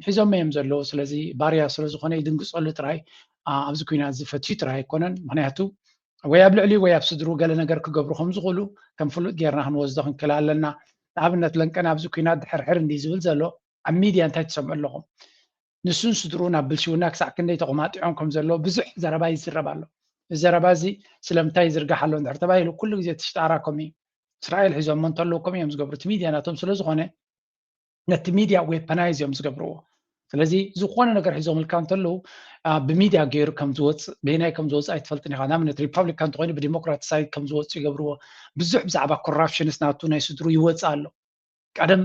ሒዞሞ እዮም ዘለዉ። ስለዚ ባርያ ስለ ዝኾነ ይድንግፀሉ ጥራይ ኣብዚ ኩናት ዝፈትዩ ጥራይ ኣይኮነን። ምክንያቱ ወይ ኣብ ልዕሊ ወይ ኣብ ስድሩ ገለ ነገር ክገብሩ ከም ዝኽእሉ ከም ፍሉጥ ጌርና ክንወስዶ ክንክእል ኣለና። ንኣብነት ለንቀን ኣብዚ ኩናት ድሕርሕር እንዲ ዝብል ዘሎ ኣብ ሚድያ እንታይ ትሰምዑ ኣለኹም? ንሱን ስድሩን ኣብ ብልሽውና ክሳዕ ክንደይ ተቆማጢዖም ከም ዘለዉ ብዙሕ ዘረባ ይዝረብ ኣሎ። እዚ ዘረባ እዚ ስለምንታይ ይዝርጋሕ ኣሎ እንድሕር ተባሂሉ ኩሉ ግዜ ትሽጣራ ከምኡ እዩ። እስራኤል ሒዞሞ እንተለዉ ከምኡ እዮም ዝገብሩ። እቲ ሚድያ ናቶም ስለ ዝኾነ ነቲ ሚድያ ዌፐናይዝ እዮም ዝገብርዎ። ስለዚ ዝኾነ ነገር ሒዞምልካ እንተለዉ ብሚድያ ገይሩ ከም ዝወፅእ በየናይ ከም ዝወፅእ ኣይትፈልጥን ኢኻ። ንኣብነት ሪፐብሊካን እንተኮይኑ ብዲሞክራት ሳይድ ከም ዝወፅእ ይገብርዎ። ብዙሕ ብዛዕባ ኮራፕሽንስ ናቱ ናይ ስድሩ ይወፅእ ኣሎ። ቀደም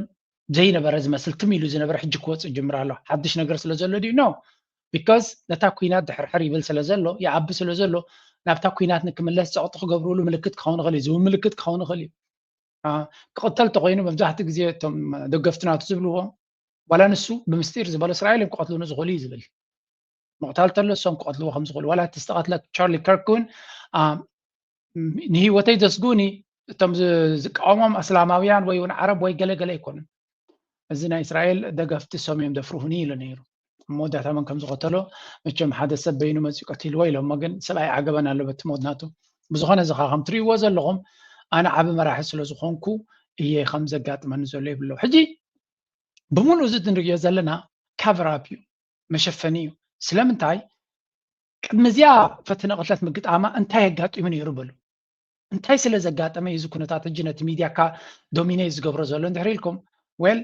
ዘይነበረ ዝመስል ትም ኢሉ ዝነበረ ሕጂ ክወፅእ ጅምር ኣሎ። ሓድሽ ነገር ስለ ዘሎ ድዩ? ኖ። ቢካዝ ነታ ኩናት ድሕርሕር ይብል ስለ ዘሎ ይዓቢ ስለ ዘሎ ናብታ ኩናት ንክምለስ ፀቕጢ ክገብርሉ ምልክት ክኸውን ይኽእል እዩ። ዝብል ምልክት ክኸውን ይኽእል እዩ። ክቕተል ተኮይኑ መብዛሕትኡ ግዜ እቶም ደገፍቲ ናቱ ዝብልዎ ዋላ ንሱ ብምስጢር ዝበሎ እስራኤል እዮም ክቐትሉኒ ዝኽእሉ እዩ ዝብል። ምቕታል ተሎ እሶም ክቐትልዎ ከም ዝኽእሉ ዋላ እቲ ዝተቐትለ ቻርሊ ከርክ እውን ንህይወተይ ዘስግኡኒ እቶም ዝቃወሞም ኣስላማውያን ወይ እውን ዓረብ ወይ ገለገለ ኣይኮኑን። እዚ ናይ እስራኤል ደገፍቲ እሶም እዮም ዘፍርሁኒ ኢሉ ነይሩ። ኣብ መወዳእታ መን ከም ዝቐተሎ መቸም ሓደ ሰብ በይኑ መፂኡ ቀቲልዎ ኢሎሞ፣ ግን ሰብ ኣይዓገበን ኣሎ በቲ ሞት ናቱ። ብዝኾነ እዚ ከዓ ከም ትርእይዎ ዘለኹም ኣነ ዓቢ መራሒ ስለ ዝኾንኩ እየ ከም ዘጋጥመኒ ዘሎ ይብሎ። ሕጂ ብምሉእ እዚ ንርእዮ ዘለና ካቨር ኣፕ እዩ፣ መሸፈኒ እዩ። ስለምንታይ ቅድሚ እዚኣ ፈተነ ቅትለት ምግጣማ እንታይ ኣጋጢሙ ነይሩ በሉ። እንታይ ስለ ዘጋጠመ እዩ እዚ ኩነታት ሕጂ ነቲ ሚድያካ ዶሚኔት ዝገብሮ ዘሎ እንድሕር ኢልኩም፣ ዌል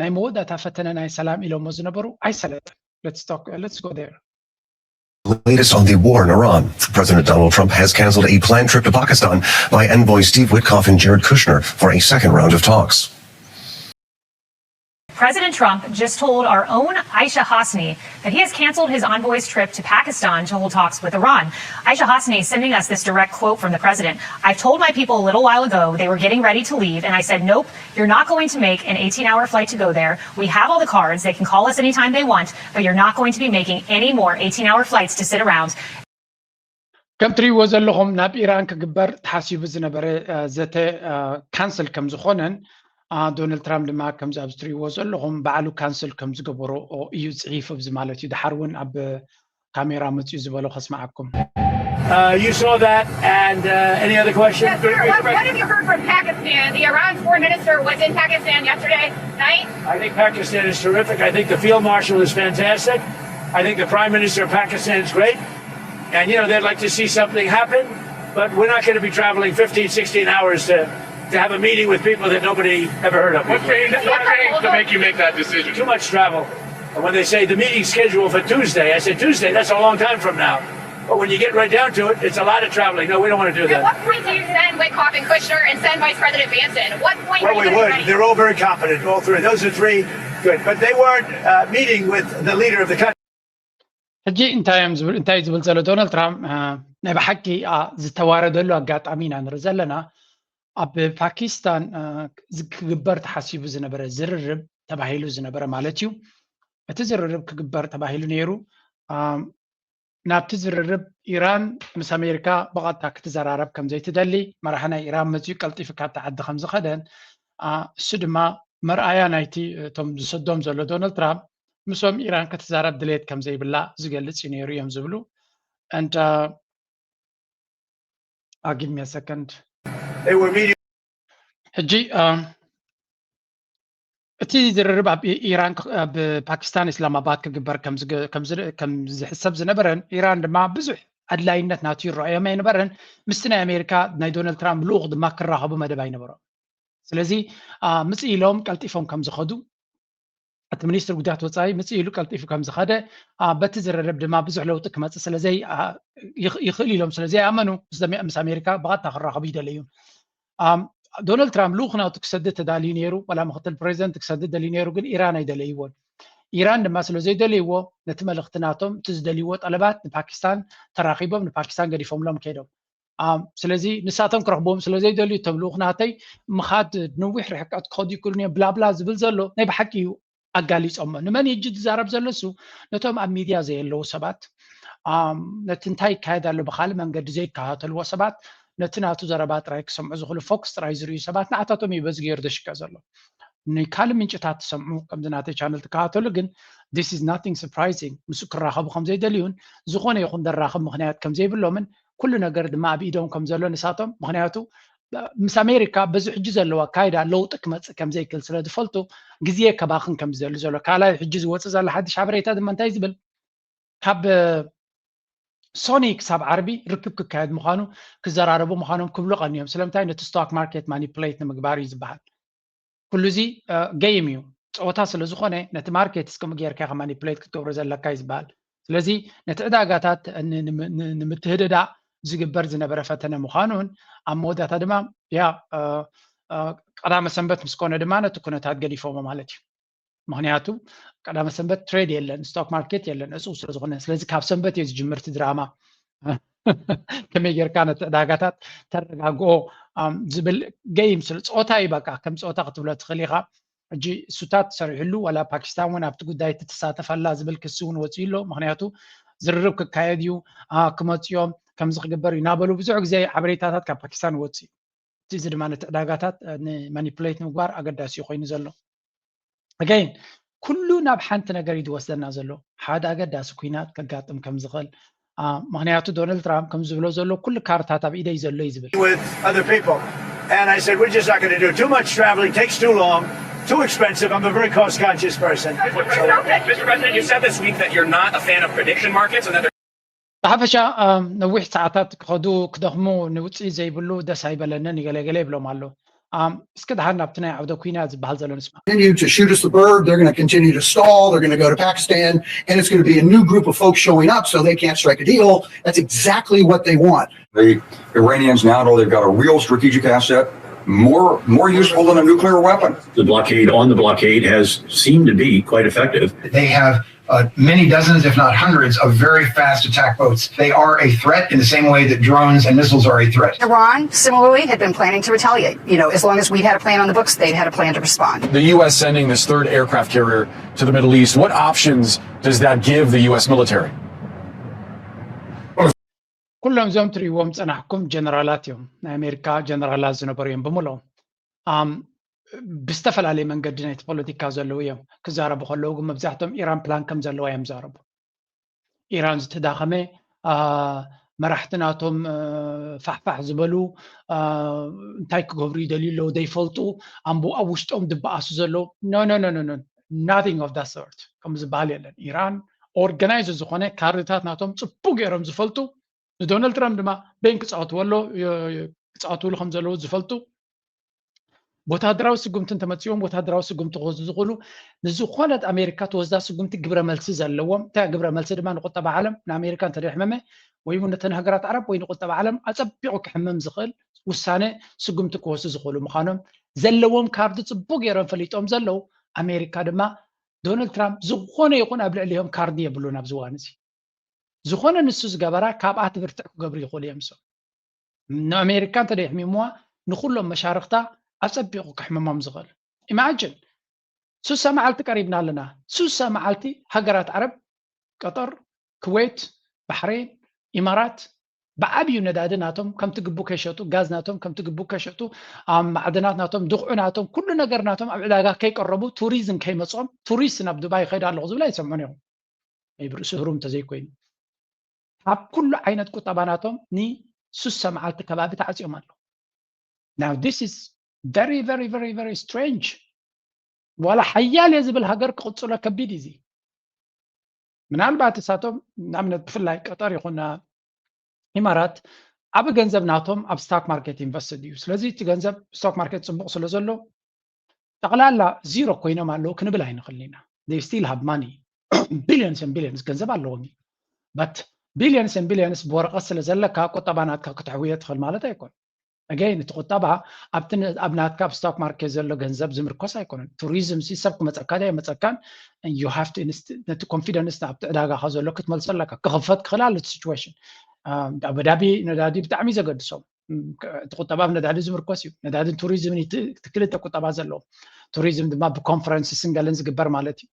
ናይ መወዳእታ ፈተነ ናይ ሰላም ኢሎሞ ዝነበሩ ኣይሰለጠን። Let's talk, let's go there. Latest on the war in Iran. President Donald Trump has canceled a planned trip to Pakistan by envoy Steve Witkoff and Jared Kushner for a second round of talks. President Trump just told our own Aisha Hasni that he has canceled his envoy's trip to Pakistan to hold talks with Iran. Aisha Hasni sending us this direct quote from the president. I've told my people a little while ago they were getting ready to leave, and I said, nope, you're not going to make an eighteen hour flight to go there. We have all the cards. They can call us anytime they want, but you're not going to be making any more eighteen hour flights to sit around. ከም ትሪእዎ ዘለኹም ናብ ኢራን ክግበር ተሓሲቡ ዝነበረ ዘተ ካንስል ከም ዝኾነን ዶናልድ ትራምፕ ድማ ከምዚ ኣብዚ ትሪእዎ ዘለኹም ባዕሉ ካንስል ከም ዝገበሮ እዩ ፅሒፉ ኣብዚ ማለት እዩ። ድሓር እውን ኣብ ካሜራ መፅኡ ዝበሎ ከስማዓኩም። Uh, you saw that, and uh, any other questions? Yes, sir. What, what have you heard from Pakistan? The Iran's foreign minister was in Pakistan yesterday night. I think Pakistan is terrific. I think the field marshal is fantastic. I think the prime minister of Pakistan is great. And, you know, they'd like to see something happen, but we're not going to be traveling fifteen, sixteen hours to, to have a meeting with people that nobody ever heard of What before. changed, what changed to make you make that decision? Too much travel. And when they say the meeting's scheduled for Tuesday, I said, Tuesday, that's a long time from now. But when you get right down to it, it's a lot of traveling. No, we don't want to do At that. What point do you send Witkoff and Kushner and send Vice President Vance in? What point Well, are we you going to would. be ready? They're all very competent, all three. Those are three. Good. But they weren't uh, meeting with the leader of the country. ሕጂ እንታይ እዮም ዝብል እንታይ ዝብል ዘሎ ዶናልድ ትራምፕ ናይ ብሓቂ ዝተዋረደሉ ኣጋጣሚ ኢና ንርኢ ዘለና። ኣብ ፓኪስታን ክግበር ተሓሲቡ ዝነበረ ዝርርብ ተባሂሉ ዝነበረ ማለት እዩ። እቲ ዝርርብ ክግበር ተባሂሉ ነይሩ። ናብቲ ዝርርብ ኢራን ምስ ኣሜሪካ ብቐጥታ ክትዘራረብ ከም ዘይትደሊ መራሒ ናይ ኢራን መፅኡ ቀልጢፉ ካብቲ ዓዲ ከም ዝኸደን እሱ ድማ መርኣያ ናይቲ እቶም ዝሰዶም ዘሎ ዶናልድ ትራምፕ ምስኦም ኢራን ክትዛረብ ድሌት ከም ዘይብላ ዝገልፅ እዩ ነይሩ እዮም ዝብሉ። And uh, I'll give me a second. They were meeting. ሕጂ እቲ ዝርርብ ኣብ ኢራን ኣብ ፓኪስታን ኢስላማባድ ክግበር ከም ዝሕሰብ ዝነበረን ኢራን ድማ ብዙሕ ኣድላይነት ናቱ ይረኣዮም ኣይነበረን። ምስቲ ናይ ኣሜሪካ ናይ ዶናልድ ትራምፕ ልኡኽ ድማ ክራኸቡ መደብ ኣይነበሮም። ስለዚ ምፅእ ኢሎም ቀልጢፎም ከም ዝኸዱ እቲ ሚኒስትር ጉዳያት ወፃኢ ምፅእ ኢሉ ቀልጢፉ ከም ዝኸደ በቲ ዝርርብ ድማ ብዙሕ ለውጢ ክመፅእ ስለዘይ ይኽእል ኢሎም ስለዘይኣመኑ ምስ ኣሜሪካ ብቐጥታ ክራኸቡ ይደለዩ። ዶናልድ ትራምፕ ልኡኽ ናቱ ክሰድድ ተዳልዩ ነይሩ፣ ዋላ ምክትል ፕሬዚደንት ክሰድድ ደልዩ ነይሩ፣ ግን ኢራን ኣይደለይዎን። ኢራን ድማ ስለ ዘይደለይዎ ነቲ መልእኽቲ ናቶም እቲ ዝደልይዎ ጠለባት ንፓኪስታን ተራኺቦም ንፓኪስታን ገዲፎምሎም ከይዶም። ስለዚ ንሳቶም ክረኽብዎም ስለ ዘይደልዩ እቶም ልኡኽ ናተይ ምኻድ ነዊሕ ርሕቀት ክኸዱ ይክእሉን እዮም ብላብላ ዝብል ዘሎ ናይ ብሓቂ እዩ ኣጋሊፆሞ። ንመን እዩ ዝዛረብ ዘሎ እሱ ነቶም ኣብ ሚድያ ዘየለዉ ሰባት ነቲ እንታይ ይካየድ ኣሎ ብካልእ መንገዲ ዘይከታተልዎ ሰባት ነቲ ናቱ ዘረባ ጥራይ ክሰምዑ ዝኽእሉ ፎክስ ጥራይ ዝርእዩ ሰባት ንዓታቶም እዩ በዚ ገይሩ ዘሽቀ ዘሎ። ንካልእ ምንጭታት ትሰምዑ ከምዚ ናተይ ቻነል ትከታተሉ ግን this is nothing surprising ምስኡ ክራኸቡ ከም ዘይደልዩን ዝኾነ ይኹን ደራኽብ ምኽንያት ከም ዘይብሎምን ኩሉ ነገር ድማ ኣብ ኢዶም ከም ዘሎ ንሳቶም ምኽንያቱ ምስ ኣሜሪካ በዚ ሕጂ ዘለዎ ኣካይዳ ለውጢ ክመፅእ ከም ዘይክእል ስለ ዝፈልጡ ግዜ ከባኽን ከም ዝደሊ ዘሎ ካልኣይ ሕጂ ዝወፅእ ዘሎ ሓድሽ ሓበሬታ ድማ እንታይ ዝብል ካብ ሶኒ ክሳብ ዓርቢ ርክብ ክካየድ ምዃኑ ክዘራረቡ ምዃኖም ክብሉ ቀንዮም። ስለምንታይ ነቲ ስቶክ ማርኬት ማኒፕሌት ንምግባር እዩ ዝበሃል። ኩሉ እዚ ገይም እዩ ፀወታ ስለ ዝኾነ ነቲ ማርኬት እስከምኡ ጌርካ ኢኻ ማኒፕሌት ክትገብሮ ዘለካ እዩ ዝበሃል። ስለዚ ነቲ ዕዳጋታት ንምትህድዳእ ዝግበር ዝነበረ ፈተነ ምዃኑን ኣብ መወዳእታ ድማ ያ ቀዳመ ሰንበት ምስ ኮነ ድማ ነቲ ኩነታት ገዲፎሞ ማለት እዩ። ምክንያቱ ቀዳመ ሰንበት ትሬድ የለን፣ ስቶክ ማርኬት የለን፣ እፁው ስለ ዝኾነ። ስለዚ ካብ ሰንበት እዩ ዝጅምር እቲ ድራማ። ከመይ ጌርካ ነቲ ዕዳጋታት ተረጋግኦ ዝብል ገይም ስለ ፀወታ እዩ። በቃ ከም ፀወታ ክትብሎ ትኽእል ኢኻ። ሕጂ እሱታት ሰሪሕሉ ዋላ ፓኪስታን እውን ኣብቲ ጉዳይ ትሳተፍ ኣላ ዝብል ክሲ እውን ወፂኡ ኣሎ። ምክንያቱ ዝርርብ ክካየድ እዩ፣ ክመፅኦም ከምዚ ክግበር እዩ እናበሉ ብዙሕ ግዜ ሓበሬታታት ካብ ፓኪስታን ይወፅእ እዩ። እዚ ድማ ነቲ ዕዳጋታት ንማኒፕሌት ንምግባር ኣገዳሲ እዩ ኮይኑ ዘሎ። ኣገይን ኩሉ ናብ ሓንቲ ነገር እዩ ዝወስደና ዘሎ። ሓደ ኣገዳሲ ኩናት ከጋጥም ከም ዝኽእል ምክንያቱ ዶናልድ ትራምፕ ከም ዝብሎ ዘሎ ኩሉ ካርታት ኣብ ኢደይ ዘሎ እዩ ዝብል። With other people. And I said, we're just not going to do it. Too much traveling, takes too long, too expensive. I'm a very cost conscious person. Mister President, you said this week that you're not a fan of prediction markets and that ብሓፈሻ ነዊሕ ሰዓታት ክኸዱ ክደኽሙ ንውፅኢት ዘይብሉ ደስ ኣይበለንን ገለገለ ይብሎም ኣሎ። እስከ ደሓን ናብቲ ናይ ዓውደ ኩናት ዝበሃል ዘሎ ንስማ። continue to shoot us the bird. They're going to continue to stall. They're going to go to Pakistan, and it's going to be a new group of folks showing up, so they can't strike a deal. That's exactly what they want. The Iranians now know they've got a real strategic asset, more more useful than a nuclear weapon. The blockade on the blockade has seemed to be quite effective. They have uh, many dozens, if not hundreds, of very fast attack boats. They are a threat in the same way that drones and missiles are a threat. Iran similarly had been planning to retaliate. You know, as long as we'd had a plan on the books, they'd had a plan to respond. The U S sending this third aircraft carrier to the Middle East, what options does that give the U S military? ኩሎም እዞም ትርእይዎም ጸናሕኩም ጀነራላት እዮም። ናይ ኣሜሪካ ጀነራላት ዝነበሩ እዮም ብምሎም። ብዝተፈላለየ መንገዲ ናይቲ ፖለቲካ ዘለዉ እዮም። ክዛረቡ ከለዉ ግን መብዛሕቶም ኢራን ፕላን ከም ዘለዋ እዮም ዛረቡ። ኢራን ዝተዳኸመ፣ መራሕቲ ናቶም ፋሕፋሕ ዝበሉ፣ እንታይ ክገብሩ ይደልዩ ኣለዉ ዘይፈልጡ፣ ኣንቡ ኣብ ውሽጦም ዝበኣሱ ዘለዉ። No, no, no, no, no. Nothing of that sort ከም ዝበሃል የለን። ኢራን ኦርጋናይዝ ዝኾነ ካርድታት ናቶም ጽቡቅ ገይሮም ዝፈልጡ፣ ንዶናልድ ትራምፕ ድማ በይን ክጻወትዎ ኣሎ ክጻወትሉ ከም ዘለዉ ዝፈልጡ፣ ወታደራዊ ስጉምቲ እንተመጺዎም ወታደራዊ ስጉምቲ ክወስዱ ዝኽእሉ፣ ንዝኾነት ኣሜሪካ ትወስዳ ስጉምቲ ግብረ መልሲ ዘለዎም። እታ ግብረ መልሲ ድማ ንቁጠባ ዓለም፣ ንኣሜሪካ እንተደይሕመመ ወይ እውን ነተን ሃገራት ዓረብ ወይ ንቁጠባ ዓለም ኣጸቢቑ ክሕምም ዝኽእል ውሳነ ስጉምቲ ክወስዱ ዝኽእሉ ምዃኖም ዘለዎም ካርዲ ጽቡቅ ገይሮም ፈሊጦም ዘለዉ። ኣሜሪካ ድማ ዶናልድ ትራምፕ ዝኾነ ይኹን ኣብ ልዕሊኦም ካርዲ የብሉን ኣብዚ እዋን እዚ። ዝኾነ ንሱ ዝገበራ ካብኣ ትብርትዕ ክገብሩ ይኽእሉ እዮም። ሰው ንኣሜሪካ እንተደይሕሚምዋ ንኩሎም መሻርክታ ኣጸቢቑ ክሕምሞም ዝኽእል። ኢማጅን ሱሳ መዓልቲ ቀሪብና ኣለና። ሱሳ መዓልቲ ሃገራት ዓረብ፣ ቀጠር፣ ኩዌት፣ ባሕሬን፣ ኢማራት ብዓብዩ ነዳዲ ናቶም ከምቲ ግቡ ከይሸጡ፣ ጋዝ ናቶም ከምቲ ግቡ ከይሸጡ፣ ማዕድናት ናቶም፣ ድኽዑ ናቶም፣ ኩሉ ነገር ናቶም ኣብ ዕዳጋ ከይቀረቡ፣ ቱሪዝም ከይመጾም፣ ቱሪስት ናብ ዱባይ ይኸይድ ኣለኹ ዝብል ኣይሰምዑን እዮም። ብርእሲ ህሩም እንተዘይኮይኑ ካብ ኩሉ ዓይነት ቁጠባ ናቶም ንሱሳ መዓልቲ ከባቢ ተዓፅዮም ኣለዉ። Now this is very very very very strange። ዋላ ሓያል እየ ዝብል ሃገር ክቕፅሎ ከቢድ እዩ። ምናልባት እሳቶም ንኣብነት ብፍላይ ቀጠር ይኹን ኢማራት ዓቢ ገንዘብ ናቶም ኣብ ስቶክ ማርኬት ኢንቨስትድ እዩ። ስለዚ እቲ ገንዘብ ስቶክ ማርኬት ፅቡቕ ስለ ዘሎ ጠቕላላ ዚሮ ኮይኖም ኣለዉ ክንብል ኣይንኽእልን ኢና። They still have money. Billions and billions ገንዘብ ኣለዎም እዩ። But billions and billions ብወረቐት ስለ ዘለካ ቁጠባ ናትካ ክተሕውዮ ትኽእል ማለት ኣይኮን። Again እቲ ቁጠባ ኣብቲ ኣብ ናትካ ኣብ ስቶክ ማርኬት ዘሎ ገንዘብ ዝምርኮስ ኣይኮነን። ቱሪዝም ሲ ሰብ ክመፀካ ዶ ኣይመፀካን፣ you have to ነቲ ኮንፊደንስ ኣብቲ ዕዳጋኻ ዘሎ ክትመልሶ ኣለካ። ክኽፈት ክኽእል ኣሎ እቲ ሲቹዌሽን። ኣቡዳቢ ነዳዲ ብጣዕሚ ዘገድሶም እቲ ቁጠባ ኣብ ነዳዲ ዝምርኮስ እዩ። ነዳድን ቱሪዝምን እቲ ክልተ ቁጠባ ዘለዎ፣ ቱሪዝም ድማ ብኮንፈረንስን ገለን ዝግበር ማለት እዩ።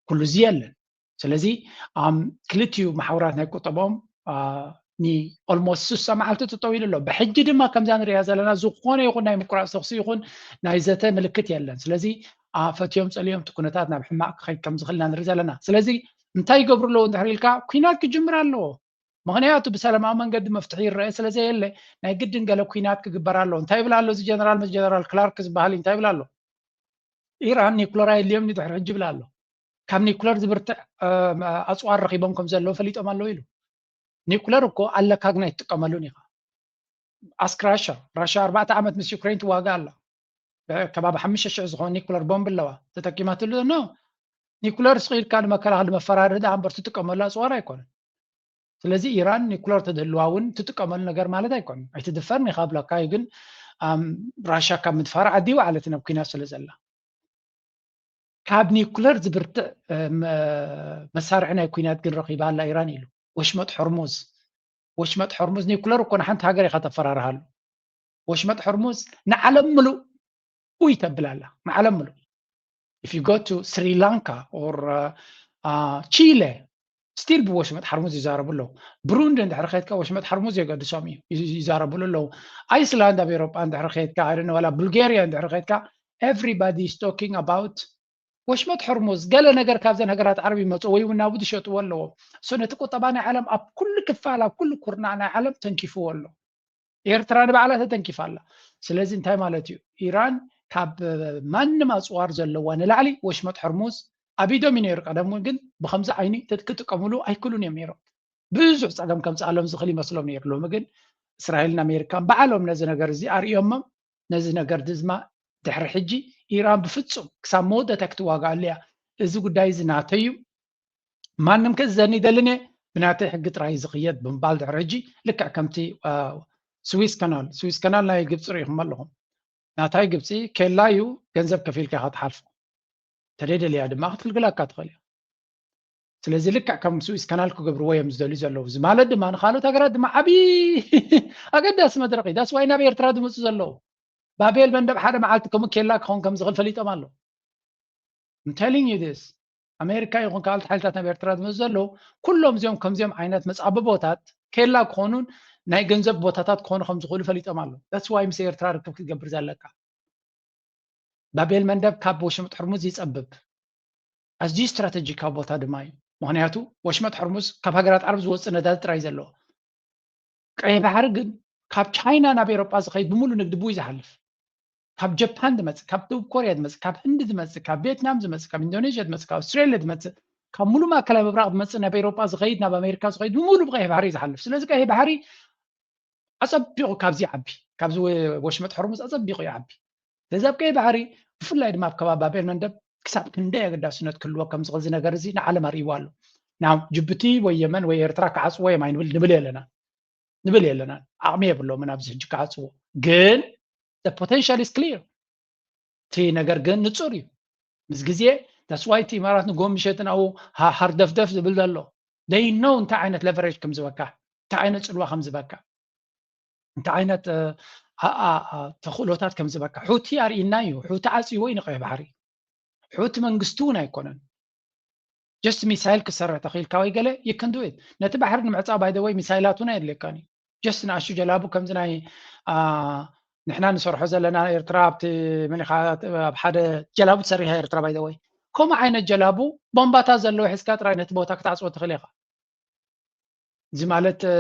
ኩሉ እዚ የለን። ስለዚ ክልቲኡ መሓውራት ናይ ቁጠባኦም ን almost ስሳ መዓልቲ ጠጠው ኢሉ ኣሎ። ብሕጂ ድማ ከምዛ ንሪኣ ዘለና ዝኾነ ይኹን ናይ ምቁራፅ ተኽሲ ይኹን ናይ ዘተ ምልክት የለን። ስለዚ ፈትዮም ፀልዮም እቲ ኩነታት ናብ ሕማቕ ክኸይድ ከም ዝኽእል ኢና ንርኢ ዘለና። ስለዚ እንታይ ይገብሩ ኣለዉ እንድሕር ኢልካ፣ ኩናት ክጅምር ኣለዎ። ምኽንያቱ ብሰላማዊ መንገዲ መፍትሒ ይረአ ስለ ዘየለ ናይ ግድን ገለ ኩናት ክግበር ኣለዎ። እንታይ ይብል ኣሎ እዚ ጀነራል? ምስ ጀነራል ክላርክ ዝበሃል እንታይ ይብል ኣሎ? ኢራን ኒኩለር ኣየድልዮም ድሕሪ ሕጂ ይብል ኣሎ። ካብ ኒኩለር ዝብርትዕ ኣፅዋር ረኺቦም ከም ዘለዉ ፈሊጦም ኣለዉ ኢሉ። ኒኩለር እኮ ኣለካ ግን ኣይትጥቀመሉን ኢኻ። Ask Russia. ራሻ ኣርባዕተ ዓመት ምስ ዩክሬን ትዋጋ ኣላ። ከባቢ ሓሙሽተ ሽሕ ዝኾነ ኒኩለር ቦምብ ኣለዋ ተጠቂማትሉ። No, ኒኩለር ስቕ ኢልካ ንመከላኸሊ መፈራርሂ ደኣ እምበር ትጥቀመሉ ኣፅዋር ኣይኮነን። ስለዚ ኢራን ኒኩለር ተድህልዋ እውን ትጥቀመሉ ነገር ማለት ኣይኮነን። ኣይትድፈርን ኢኻ ብለካ እዩ፣ ግን ራሻ ካብ ምድፋር ዓዲ ይወዓለት ናብ ኩናት ስለ ዘላ። ካብ ኒኩለር ዝብርትዕ መሳርሒ ናይ ኩናት ግን ረኺባ ኣላ ኢራን ኢሉ። ወሽመጥ ሆርሙዝ፣ ወሽመጥ ሆርሙዝ ኒኩለር እኮ ንሓንቲ ሃገር ኢኻ ተፈራርሃሉ። ወሽመጥ ሆርሙዝ ንዓለም ምሉእ ኡይ ተብል ኣላ፣ ንዓለም ምሉእ። If you go to Sri Lanka or ቺለ፣ ስቲል ብወሽመጥ ሓርሙዝ ይዛረቡ ኣለዉ። ብሩንዲ እንድሕር ከድካ ወሽመጥ ሓርሙዝ የገድሶም እዩ፣ ይዛረብሉ ኣለዉ። ኣይስላንድ ኣብ ኤሮጳ እንድሕር ከድካ፣ ዋላ ቡልጋሪያ እንድሕር ከድካ፣ everybody is talking about ወሽመጥ ሕርሙዝ። ገለ ነገር ካብዘን ሃገራት ዓረብ ይመፁ ወይ እውን ናብኡ ዝሸጥዎ ኣለዎም። So ነቲ ቁጠባ ናይ ዓለም ኣብ ኩሉ ክፋል፣ ኣብ ኩሉ ኩርናዕ ናይ ዓለም ተንኪፍዎ ኣሎ። ኤርትራ ንባዕላ ተተንኪፋ ኣላ። ስለዚ እንታይ ማለት እዩ? ኢራን ካብ ማንም ኣፅዋር ዘለዋ ንላዕሊ ወሽመጥ ሕርሙዝ ኣብ ኢዶም እዩ ነይሩ። ቀደም እውን ግን ብከምዚ ዓይኒ ክጥቀምሉ ኣይክእሉን እዮም ነይሮም። ብዙሕ ፀገም ከምፅኣሎም ዝኽእል ይመስሎም ነይሩ። ሎሚ ግን እስራኤልን ኣሜሪካን ባዕሎም ነዚ ነገር እዚ ኣርእዮሞም ነዚ ነገር ድማ ድሕሪ ሕጂ ኢራን ብፍጹም ክሳብ መወዳእታ ክትዋጋኣሉ እያ። እዚ ጉዳይ እዚ ናተይ እዩ። ማንም ክእዘኒ ይደልን እየ። ብናተይ ሕጊ ጥራይ ዝኽየድ ብምባል ድሕሪ ሕጂ ልክዕ ከምቲ ስዊስ ካናል፣ ስዊስ ካናል ናይ ግብፂ ርኢኹም ኣለኹም። ናታይ ግብፂ ኬላ እዩ፣ ገንዘብ ከፊልካ ኢኻ ትሓልፎ። ተደይደልያ ድማ ክትልግላካ ትኽእል እያ። ስለዚ ልክዕ ከም ስዊስ ካናል ክገብርዎ እዮም ዝደልዩ ዘለዉ። እዚ ማለት ድማ ንካልኦት ሃገራት ድማ ዓብዪ ኣገዳሲ መድረኽ እዩ። ዳስ ዋይ ናብ ኤርትራ ዝመፁ ዘለዉ። ባቤል መንደብ ሓደ መዓልቲ ከምኡ ኬላ ክኸውን ከም ዝኽእል ፈሊጦም ኣለዉ። I'm telling you this። ኣሜሪካ ይኹን ካልኦት ሓይልታት ናብ ኤርትራ ዝመፁ ዘለዉ ኩሎም እዚኦም ከምዚኦም ዓይነት መፃብቦታት ኬላ ክኾኑን ናይ ገንዘብ ቦታታት ክኾኑ ከም ዝኽእሉ ፈሊጦም ኣለዉ። That's why ምስ ኤርትራ ርክብ ክትገብር ዘለካ። ባቤል መንደብ ካብ ወሽመጥ ሕርሙዝ ይፀብብ። ኣዝዩ ስትራተጂካዊ ቦታ ድማ እዩ። ምኽንያቱ ወሽመጥ ሕርሙዝ ካብ ሃገራት ዓረብ ዝወፅእ ነዳዲ ጥራይ ዘለዎ። ቀይሕ ባሕሪ ግን ካብ ቻይና ናብ ኤሮጳ ዝኸይድ ብምሉእ ንግዲ ብኡ እዩ ዝሓልፍ። ካብ ጃፓን ዝመፅእ፣ ካብ ደቡብ ኮርያ ዝመፅእ፣ ካብ ህንዲ ዝመፅእ፣ ካብ ቪየትናም ዝመፅእ፣ ካብ ኢንዶኔዥያ ዝመፅእ፣ ካብ ኣውስትራልያ ዝመፅእ፣ ካብ ሙሉእ ማእከላይ ምብራቕ ዝመፅእ፣ ናብ ኤሮጳ ዝኸይድ፣ ናብ ኣሜሪካ ዝኸይድ ብምሉእ ብቀይሕ ባሕሪ እዩ ዝሓልፍ። ስለዚ ቀይሕ ባሕሪ ኣጸቢቑ ካብዚ ይዓቢ፣ ካብዚ ወ-፣ ወሽመጥ ሆርሙዝ ኣጸቢቑ ይዓቢ። ስለዚ ኣብ ቀይሕ ባሕሪ ብፍላይ ድማ ኣብ ከባቢ ባብ ኤል መንደብ ክሳብ ክንደይ ኣገዳስነት ክህልዎ ከም ዝኽእል እዚ ነገር እዚ ንዓለም ኣርእይዎ ኣሎ። ናው ጅቡቲ ወይ የመን ወይ ኤርትራ ክዓጽዎ እዮም ኣይንብል ንብል የለና ንብል የለና ዓቕሚ የብሎምን ኣብዚ ሕጂ ክዓጽዎ። ግን the potential is clear። እቲ ነገር ግን ንጹር እዩ። ምስ ግዜ that's why እቲ ኢማራት ንጎ ምሸትን ኣብኡ ሃ-፣ ሃርደፍደፍ ዝብል ዘሎ። They know እንታይ ዓይነት leverage ከም ዝበካ፣ እንታይ ዓይነት ጽልዋ ከም ዝበካ፣ እንታይ ዓይነት፣ እ፣ ኣ-፣ ኣ-፣ ኣ-፣ ተኽእሎታት ከም ዝበካ። ሑቲ ኣርኢና እዩ። ሑቲ ዓጽይዎ እዩ ንቀይሕ ባሕሪ። ሑቲ መንግስቲ እውን ኣይኮነን። Just ሚሳይል ክሰርሕ ተኽኢልካ ወይ ገለ you can do it። ነቲ ባሕሪ ንምዕጻው by the way ሚሳይላት እውን ኣየድልየካን እዩ። Just ንኣሽቱ ጀላቡ ከምዚ ናይ፣ ኣ፣ ንሕና ንሰርሖ ዘለና ኤርትራ ኣብቲ መን ኢኻ ኣብ ሓደ ጀላቡ ትሰርሕ እያ ኤርትራ by the way። ከምኡ ዓይነት ጀላቡ ቦምባታት ዘለዎ ሒዝካ ጥራይ ነቲ ቦታ ክትዓጽዎ ትኽእል ኢኻ። እዚ ማለት፣ እ፣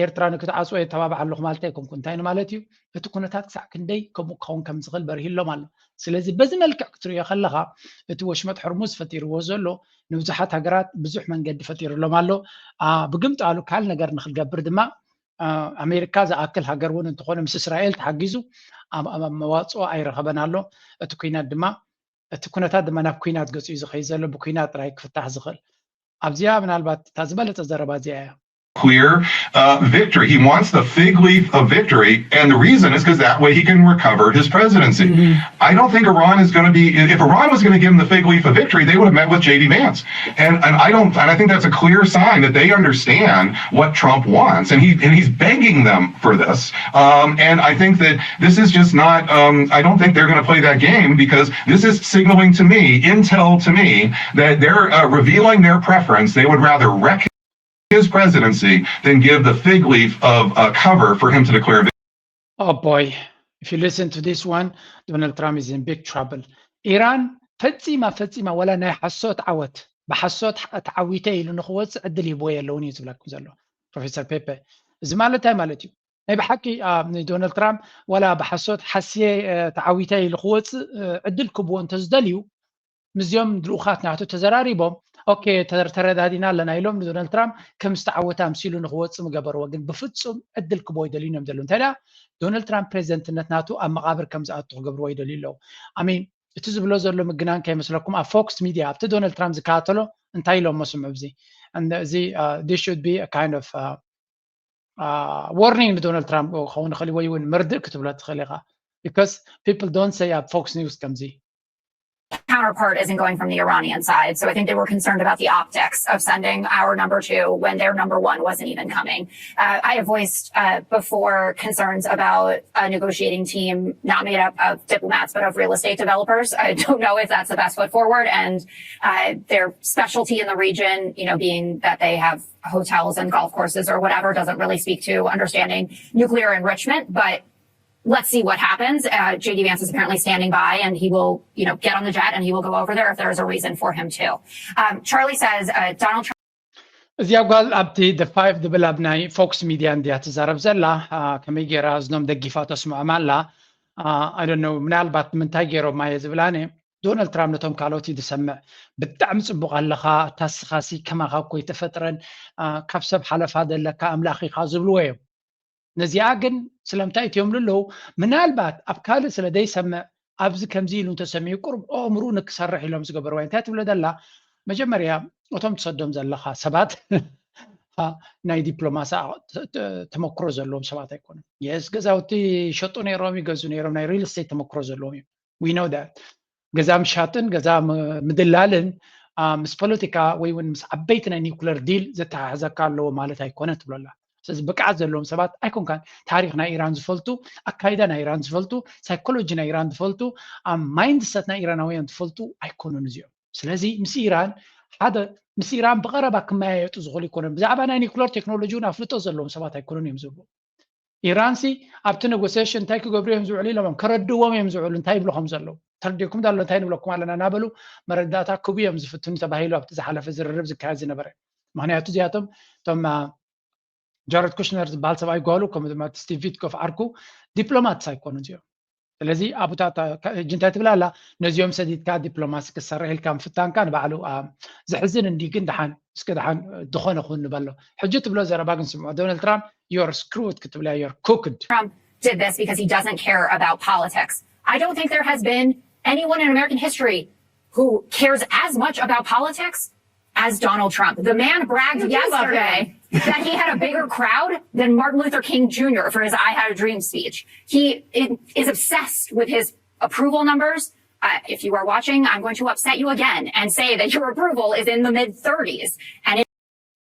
ኤርትራ ንክትዓጽዎ የተባብዓ ኣለኹ ማለት ኣይኮንኩን። እንታይ ንማለት እዩ? እቲ ኩነታት ክሳዕ ክንደይ ከምኡ ክኸውን ከም ዝኽእል በርሂሎም ኣሎ። ስለዚ በዚ መልክዕ ክትርእዮ ከለኻ እቲ ወሽመጥ ሕርሙዝ ፈጢርዎ ዘሎ ንብዙሓት ሃገራት ብዙሕ መንገዲ ፈጢርሎም ኣሎ። ኣ፣ ብግምጣሉ ካልእ ነገር ንክትገብር ድማ፣ ኣ፣ ኣሜሪካ ዝኣክል ሃገር እውን እንተኾነ ምስ እስራኤል ተሓጊዙ ኣብ፣ ኣብ መዋጽኦ ኣይረኸበን ኣሎ። እቲ ኩናት ድማ፣ እቲ ኩነታት ድማ ናብ ኩናት ገጹ እዩ ዝኸይድ ዘሎ፣ ብኩናት ጥራይ ክፍታሕ ዝኽእል። ኣብዚኣ ምናልባት እታ ዝበለጸ ዘረባ እዚኣ እያ። Clear, uh, victory. He wants the fig leaf of victory, and the reason is 'cause that way he can recover his presidency. I don't think Iran is gonna be, if Iran was gonna give him the fig leaf of victory, they would have met with J D Vance. And, and I don't, and I think that's a clear sign that they understand what Trump wants, and he, and he's begging them for this. Um, and I think that this is just not, um, I don't think they're gonna play that game, because this is signaling to me, intel to me, that they're, uh, revealing their preference. They would rather wreck his presidency than give the fig leaf of, uh, cover for him to declare victory. Oh boy, if you listen to this one, Donald Trump is in big trouble. ኢራን ፈጺማ፣ ፈጺማ ዋላ ናይ ሓሶት ዓወት፣ ብሓሶት ተዓዊተ ኢሉ ንኽወጽእ ዕድል ሂብዎ የለውን እዩ ዝብለኩም ዘሎ ፕሮፌሰር ፔፐ። እዚ ማለት እንታይ ማለት እዩ? ናይ ብሓቂ፣ አ፣ ንዶናልድ ትራምፕ ዋላ ብሓሶት ሓስየ፣ እ፣ ተዓዊተ ኢሉ ክወጽእ፣ እ፣ ዕድል ክህብዎ እንተዝደልዩ፣ ምስዚኦም ልኡኻት ናቱ ተዘራሪቦም፣ ኦኬ፣ ተር-፣ ተረዳዲና ኣለና ኢሎም ንዶናልድ ትራምፕ ከም ዝተዓወተ ኣምሲሉ ንኽወጽእ ምገበርዎ። ግን ብፍጹም ዕድል ክህቦ ኣይደልዩን እዮም ዘለዉ። እንታይ ደኣ ዶናልድ ትራምፕ ፕሬዚደንትነት ናቱ ኣብ መቓብር ከም ዝኣቱ ክገብርዎ ይደልዩ ኣለዉ። ኣሚን፣ እቲ ዝብሎ ዘሎ ምግናን ከይመስለኩም፣ ኣብ ፎክስ ሚድያ ኣብቲ ዶናልድ ትራምፕ ዝከታተሎ እንታይ ኢሎሞ ስምዑ። እዚ፣ እዚ፣ አ፣ this should be a kind of፣ አ፣ አ፣ warning ንዶናልድ ትራምፕ ክኸውን ይኽእል ወይ እውን መርድእ ክትብሎ ትኽእል ኢኻ። Because people don't say ኣብ ፎክስ ኒውስ ከምዚ። Counterpart isn't going from the Iranian side. So I think they were concerned about the optics of sending our number two when their number one wasn't even coming. Uh, I have voiced, uh, before concerns about a negotiating team not made up of diplomats, but of real estate developers. I don't know if that's the best foot forward. And, uh, their specialty in the region, you know, being that they have hotels and golf courses or whatever, doesn't really speak to understanding nuclear enrichment. But let's see what happens. Uh, J D Vance is apparently standing by, and he will, you know, get on the jet and he will go over there if there is a reason for him to. Um, Charlie says, uh, Donald Trump. እዚኣ ጓል ኣብቲ ደ ፋይቭ ድብል ኣብ ናይ ፎክስ ሚድያ እንድያ ትዛረብ ዘላ። አ፣ ከመይ ገይራ እዝኖም ደጊፋ ተስምዖም ኣላ? አ፣ I don't know፣ ምናልባት ንምንታይ ገይሮማ እየ ዝብል ኣነ። ዶናልድ ትራምፕ ነቶም ካልኦት እዩ ዝሰምዕ። ብጣዕሚ ጽቡቕ ኣለኻ፣ ታስኻሲ ከማኻ እኮ ኣይተፈጥረን፣ አ፣ ካብ ሰብ ሓለፋ ዘለካ ኣምላኽ ኢኻ ዝብልዎ እዮም። ነዚኣ ግን ስለምታይ እትዮም ኣለዉ? ምናልባት ኣብ ካልእ ስለ ዘይሰምዕ ኣብዚ ከምዚ ኢሉ እንተሰሚዑ ቁሩብ ኣእምርኡ ንክሰርሕ ኢሎም ዝገበርዋ። እንታይ ትብሎ ዘላ? መጀመርያ እቶም ትሰዶም ዘለኻ ሰባት ናይ ዲፕሎማሲ ተመክሮ ዘለዎም ሰባት ኣይኮኑን። የስ፣ ገዛውቲ ይሸጡ ነይሮም፣ ይገዙ ነይሮም፣ ናይ ሪል ስቴት ተመክሮ ዘለዎም እዮም። We know that። ገዛ ምሻጥን ገዛ ምድላልን ምስ ፖለቲካ ወይ እውን ምስ ዓበይቲ ናይ ኒውክለር ዲል ዘተሓሕዘካ ኣለዎ ማለት ኣይኮነ ትብለላ። ስለዚ ብቅዓት ዘለዎም ሰባት ኣይኮንካን። ታሪኽ ናይ ኢራን ዝፈልጡ፣ ኣካይዳ ናይ ኢራን ዝፈልጡ፣ ሳይኮሎጂ ናይ ኢራን ዝፈልጡ፣ ማይንድሰት ናይ ኢራናውያን ዝፈልጡ ኣይኮኑን እዚኦም። ስለዚ ምስ ኢራን ሓደ ምስ ኢራን ብቐረባ ክመያየጡ ዝኽእሉ ኣይኮኑን። ብዛዕባ ናይ ኒውክለር ቴክኖሎጂ እውን ኣፍልጦ ዘለዎም ሰባት ኣይኮኑን እዮም ዝብሉ። ኢራንሲ ኣብቲ ኔጎሲሽን እንታይ ክገብሩ እዮም ዝውዕሉ ኢሎም ከረድዎም እዮም ዝውዕሉ እንታይ ይብሉ ከም ዘለዉ። ተረዲእኩም ዳሎ እንታይ ንብለኩም ኣለና እናበሉ መረዳእታ ክቡ እዮም ዝፍትኑ ተባሂሉ ኣብቲ ዝሓለፈ ዝርርብ ዝካየድ ዝነበረ። ምክንያቱ እዚኣቶም እቶም ጃረድ ኩሽነር ዝበሃል ሰብኣይ ጓሉ ከምኡ ድማ ስቲቭ ዊትኮፍ ዓርኩ ዲፕሎማትስ ኣይኮኑ እዚኦም። ስለዚ ኣቡታት ሕጂ እንታይ ትብላ ኣላ? ነዚኦም ሰዲድካ ዲፕሎማሲ ክሰርሕ ኢልካ ምፍታንካ ንባዕሉ ዘሕዝን እንዲ ግን ደሓን እስከ ደሓን ዝኾነ ኩን ንበሎ። ሕጂ ትብሎ ዘረባ ግን ስምዖ። ዶናልድ ትራምፕ you're screwed ክትብላ you're cooked። Trump did this because he doesn't care about politics. I don't think there has been anyone in American history who cares as much about politics as Donald Trump. The man bragged yesterday that he had a bigger crowd than Martin Luther King Junior for his I Had a Dream speech. He is obsessed with his approval numbers. Uh, if you are watching, I'm going to upset you again and say that your approval is in the mid thirties. And it-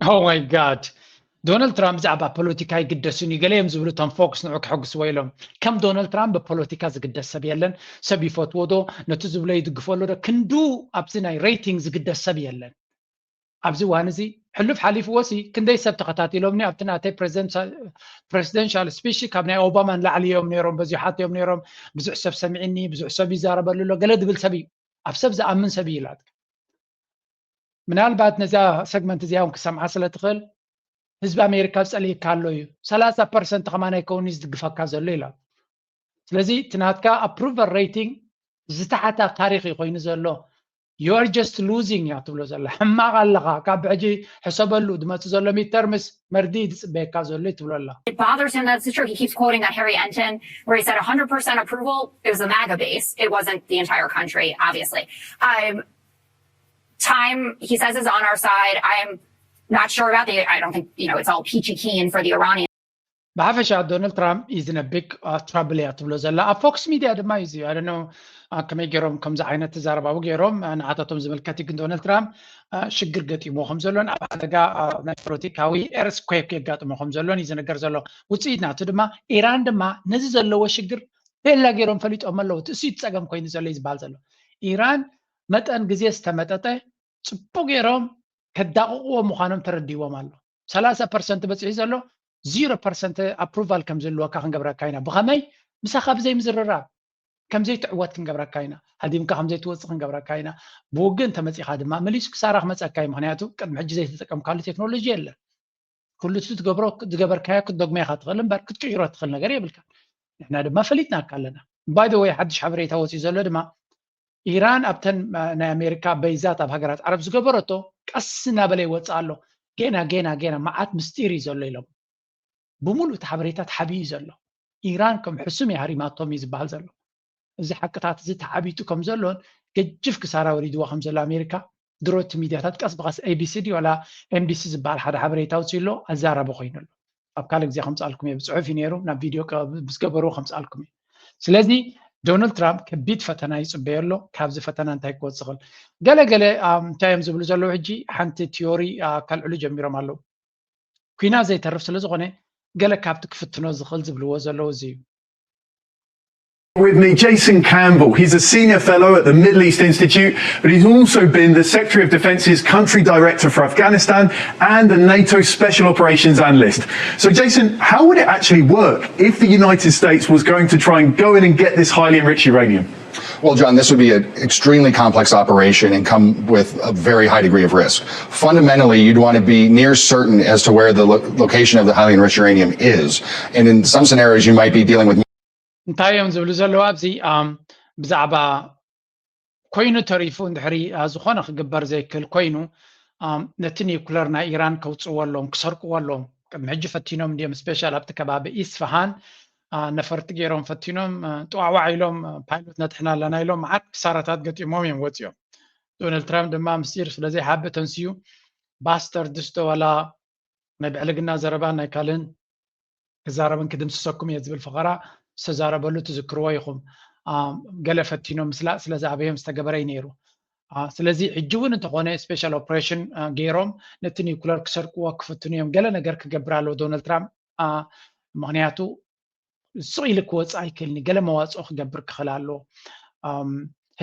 Oh my God. ዶናልድ ትራምፕ ብዛዕባ ፖለቲካ ይግደስን እዩ ገለ እዮም ዝብሉ እቶም ፎክስ ንዑ ክሕግስዎ ኢሎም። ከም ዶናልድ ትራምፕ ብፖለቲካ ዝግደስ ሰብ የለን። ሰብ ይፈትዎ ዶ ነቲ ዝብሎ ይድግፎ ኣሎ ዶ ክንዱ ኣብዚ ናይ ሬቲንግ ዝግደስ ሰብ የለን። ኣብዚ እዋን እዚ ሕሉፍ ሓሊፍዎ ሲ ክንደይ ሰብ ተኸታቲሎምኒ ኣብቲ ናተይ ፕሬዚደንሻል ስፒች ካብ ናይ ኦባማ ንላዕሊ እዮም ነይሮም በዚሓት እዮም ነይሮም። ብዙሕ ሰብ ሰሚዕኒ ብዙሕ ሰብ ይዛረበሉ ኣሎ ገለ ድብል ሰብ እዩ ኣብ ሰብ ዝኣምን ሰብ እዩ ይላትካ። ምናልባት ነዛ ሰግመንት እዚኣ እውን ክሰምዓ ስለ ትኽእል ህዝቢ ኣሜሪካ ዝፀልየካ ኣሎ እዩ። ሰላሳ ፐርሰንት ከማን ኣይከውን እዩ ዝድግፈካ ዘሎ ኢላ። ስለዚ እቲ ናትካ ኣፕሩቨል ሬቲንግ ዝተሓተ ኣብ ታሪክ እዩ ኮይኑ ዘሎ። You are just losing እያ ትብሎ ዘላ። ሕማቕ ኣለኻ ካብ ሕጂ ሕሰበሉ ድመፅእ ዘሎ ሚድ ተርምስ መርዲ እዩ ዝፅበየካ ዘሎ እዩ ትብሎ ኣላ። It bothers him that it's true. He keeps quoting that Harry Enten where he said one hundred percent approval. It was the MAGA base. It wasn't the entire country, obviously. Um, time, he says, is on our side. I'm not sure about the, I don't think, you know, it's all peachy keen for the Iranians. ብሓፈሻ ዶናልድ ትራምፕ is in a big trouble እያ ትብሎ ዘላ ኣብ ፎክስ ሚድያ ድማ እዩ። I don't know ከመይ ገይሮም ከምዚ ዓይነት ተዛረባዊ ገይሮም ንዓታቶም ዝምልከት ግን ዶናልድ ትራምፕ ሽግር ገጢሞ ከም ዘሎን ኣብ ሓደጋ ናይ ፖለቲካዊ ኤርስኩዌክ የጋጥሞ ከም ዘሎን እዩ ዝነገር ዘሎ። ውፅኢት ናቱ ድማ ኢራን ድማ ነዚ ዘለዎ ሽግር ቤላ ገይሮም ፈሊጦም ኣለዉ። እቲ እሱ እቲ ፀገም ኮይኑ ዘሎ እዩ ዝበሃል ዘሎ። ኢራን መጠን ግዜ ዝተመጠጠ ፅቡቅ ገይሮም ከዳቕቕዎ ምዃኖም ተረዲዎም ኣሎ። ሰላሳ ፐርሰንት በፂሑ ዘሎ ዚሮ ፐርሰንት ኣፕሩቫል ከም ዝህልወካ ክንገብረካ ኢና። ብኸመይ? ምሳኻ ብዘይምዝርራብ ከም ዘይትዕወት ክንገብረካ ኢና። ሃዲምካ ከም ዘይትወፅእ ክንገብረካ ኢና። ብውግእ እንተመፂኻ ድማ መሊሱ ክሳራ ክመፀካ እዩ። ምክንያቱ ቅድሚ ሕጂ ዘይተጠቀምካሉ ቴክኖሎጂ የለን። ኩሉ እቲ ትገብሮ ዝገበርካዮ ክትደግሞ ኢኻ ትኽእል እምበር ክትቅይሮ ትኽእል ነገር የብልካ። ንሕና ድማ ፈሊጥናካ ኣለና። ባይ ወይ ሓድሽ ሓበሬታ ወፂኡ ዘሎ ድማ ኢራን ኣብተን ናይ ኣሜሪካ በይዛት ኣብ ሃገራት ዓረብ ዝገበረቶ ቀስ እናበለ ይወፅእ ኣሎ። ጌና ጌና ጌና መዓት ምስጢር እዩ ዘሎ ኢሎም ብሙሉእ እቲ ሓበሬታ ተሓቢኡ እዩ ዘሎ። ኢራን ከም ሕሱም እያ ሃሪማቶም እዩ ዝበሃል ዘሎ። እዚ ሓቅታት እዚ ተሓቢጡ ከም ዘሎን ገጅፍ ክሳራ ወሪድዋ ከም ዘሎ ኣሜሪካ ድሮ እቲ ሚድያታት ቀስ ብቐስ ኤቢሲ ድዩ ዋላ ኤምቢሲ ዝበሃል ሓደ ሓበሬታ ኣውፅኡ ኣሎ ኣዛራቢ ኮይኑ ኣሎ። ኣብ ካልእ ግዜ ከምፅኣልኩም እየ ብፅሑፍ እዩ ነይሩ ናብ ቪድዮ ምስ ገበርዎ ከምፅኣልኩም እየ። ስለዚ ዶናልድ ትራምፕ ከቢድ ፈተና ይፅበዮ ኣሎ። ካብዚ ፈተና እንታይ ክወፅእ ይኽእል? ገለ ገለ እንታይ እዮም ዝብሉ ዘለዉ ሕጂ ሓንቲ ቲዮሪ ከልዕሉ ጀሚሮም ኣለዉ። ኩናት ዘይተርፍ ስለ ዝኾነ ገለ ካብቲ ክፍትኖ ዝኽእል ዝብልዎ ዘለዉ እዚ እዩ። With me, Jason Campbell. He's a senior fellow at the Middle East Institute, but he's also been the Secretary of Defence's country director for Afghanistan and the NATO Special Operations Analyst. So, Jason, how would it actually work if the United States was going to try and go in and get this highly enriched uranium? Well, John, this would be an extremely complex operation and come with a very high degree of risk. Fundamentally, you'd want to be near certain as to where the lo- location of the highly enriched uranium is. And in some scenarios, you might be dealing with እንታይ እዮም ዝብሉ ዘለዉ ኣብዚ ብዛዕባ ኮይኑ ተሪፉ እንድሕሪ ዝኾነ ክግበር ዘይክእል ኮይኑ ነቲ ኒውክለር ናይ ኢራን ከውፅዎ ኣለዎም ክሰርቅዎ ኣለዎም። ሕጂ ፈቲኖም እንዲዮም ስፔሻል ኣብቲ ከባቢ ኢስፋሃን ነፈርቲ ገይሮም ፈቲኖም ጥዋዕዋዕ ኢሎም ፓይሎት ነትሕና ኣለና ኢሎም መዓት ክሳራታት ገጢሞም እዮም ወፂኦም። ዶናልድ ትራምፕ ድማ ምስጢር ስለዘይሓብእ ተንስዩ ባስተርድስ ዶ ዋላ ናይ ብዕልግና ዘረባ ናይ ካልእን ክዛረብን ክድምስሰኩም እየ ዝብል ፈኸራ ዝተዛረበሉ ትዝክርዎ ኢኹም። ገለ ፈቲኖም ምስላእ ስለ ዝኣበዮም ዝተገበረ እዩ ነይሩ። ስለዚ ሕጂ እውን እንተኾነ ስፔሻል ኦፕሬሽን ገይሮም ነቲ ኒውክለር ክሰርቅዎ ክፍትኑ እዮም። ገለ ነገር ክገብር ኣለዎ ዶናልድ ትራምፕ፣ ምክንያቱ ስቕ ኢሉ ክወፅእ ኣይክእልን፣ ገለ መዋፅኦ ክገብር ክኽእል ኣለዎ።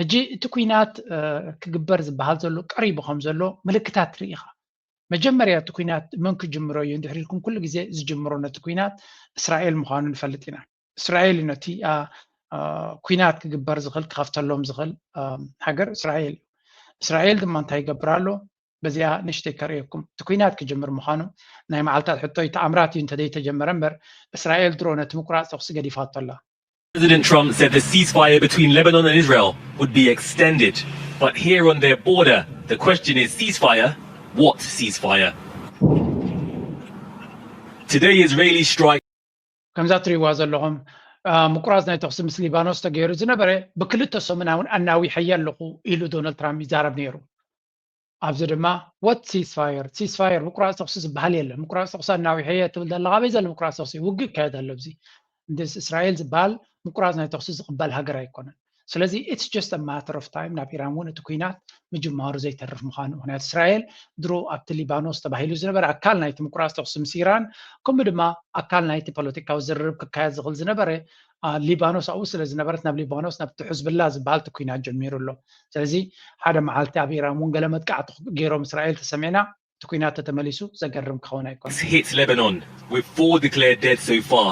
ሕጂ እቲ ኩናት ክግበር ዝበሃል ዘሎ ቀሪቡ ከም ዘሎ ምልክታት ትርኢ ኢኻ። መጀመርያ እቲ ኩናት መን ክጅምሮ እዩ እንድሕር ኢልኩም ኩሉ ግዜ ዝጅምሮ ነቲ ኩናት እስራኤል ምዃኑ ንፈልጥ ኢና። እስራኤል እዩ ነቲ ኩናት ክግበር ዝኽእል ክኸፍተሎም ዝኽእል ሃገር እስራኤል እዩ። እስራኤል ድማ እንታይ ይገብር ኣሎ? በዚኣ ንእሽተይ ከርእየኩም። እቲ ኩናት ክጅምር ምዃኑ ናይ መዓልታት ሕቶ እዩ። ተኣምራት እዩ እንተዘይተጀመረ እምበር እስራኤል ድሮ ነቲ ምቁራፅ ተኹሲ ገዲፋቶ ኣላ። President Trump said the ceasefire between Lebanon and Israel would be extended, but here on their border, the question is ceasefire? What ceasefire? Today, Israeli strike. ከምዛ ትሪእዋ ዘለኹም ምቁራፅ ናይ ተኹሲ ምስ ሊባኖስ ተገይሩ ዝነበረ ብክልተ ሰሙን እውን ኣናዊሐየ ኣለኹ ኢሉ ዶናልድ ትራምፕ ይዛረብ ነይሩ። ኣብዚ ድማ what ceasefire? ሲስፋየር ምቁራፅ ተኹሲ ዝበሃል የለን። ምቁራፅ ተኹሲ ኣናዊሐየ ትብል ዘለኻ ኣበይ ዘሎ ምቁራፅ ተኹሲ? ውግእ ይካየድ ኣሎ ኣብዚ። እንድስ እስራኤል ዝበሃል ምቁራፅ ናይ ተኹሲ ዝቕበል ሃገር ኣይኮነን። ስለዚ it's just a matter of time ናብ ኢራን እውን እቲ ኩናት ምጅማሩ ዘይተርፍ ምዃኑ። ምክንያቱ እስራኤል ድሮ ኣብቲ ሊባኖስ ተባሂሉ ዝነበረ ኣካል ናይቲ ምቁራፅ ተኹሲ ምስ ኢራን ከምኡ ድማ ኣካል ናይቲ ፖለቲካዊ ዝርርብ ክካየድ ዝኽእል ዝነበረ ሊባኖስ ኣብኡ ስለ ዝነበረት ናብ ሊባኖስ ናብቲ ሕዝብላ ዝበሃል እቲ ኩናት ጀሚሩ ኣሎ። ስለዚ ሓደ መዓልቲ ኣብ ኢራን እውን ገለ መጥቃዕቲ ገይሮም እስራኤል ተሰሚዕና እቲ ኩናት ተተመሊሱ ዘገርም ክኸውን ኣይኮነን። Hits Lebanon, with four declared dead so far.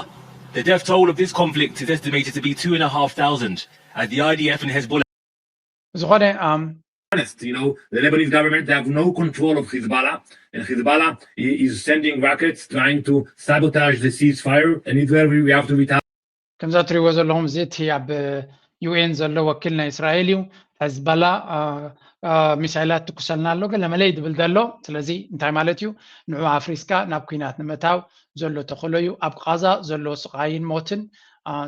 The death toll of this conflict is estimated to be two and a half thousand, as the I D F and Hezbollah. ዝኾነ you know, the Lebanese government, they have no control of Hezbollah, and Hezbollah is sending rockets trying to sabotage the ceasefire, and it's where we have to retaliate. ከምዛ ትሪእዎ ዘለኹም እዚ እቲ ኣብ ዩ ኤን ዘሎ ወኪል ናይ እስራኤል እዩ። ሕዝበላ ሚሳይላት ትኩሰልና ኣሎ ገለ መለይ ዝብል ዘሎ። ስለዚ እንታይ ማለት እዩ? ንዑ ኣፍሪስካ ናብ ኩናት ንምእታው ዘሎ ተኽእሎ እዩ። ኣብ ቃዛ ዘሎ ስቓይን ሞትን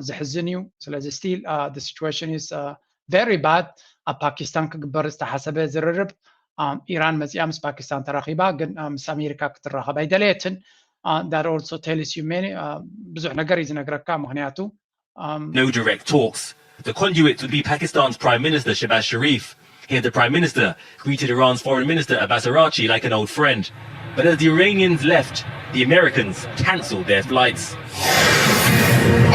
ዘሕዝን እዩ። ስለዚ still situation is very bad። ኣብ ፓኪስታን ክግበር ዝተሓሰበ ዝርርብ ኢራን መፂኣ ምስ ፓኪስታን ተራኺባ፣ ግን ምስ ኣሜሪካ ክትራኸብ ኣይደለየትን። That also tells you many ብዙሕ ነገር እዩ ዝነግረካ። ምክንያቱ no direct talks. The conduit would be Pakistan's Prime Minister Shehbaz Sharif. Here, the Prime Minister greeted Iran's Foreign Minister Abbas Araghchi like an old friend. But as the Iranians left, the Americans cancelled their flights.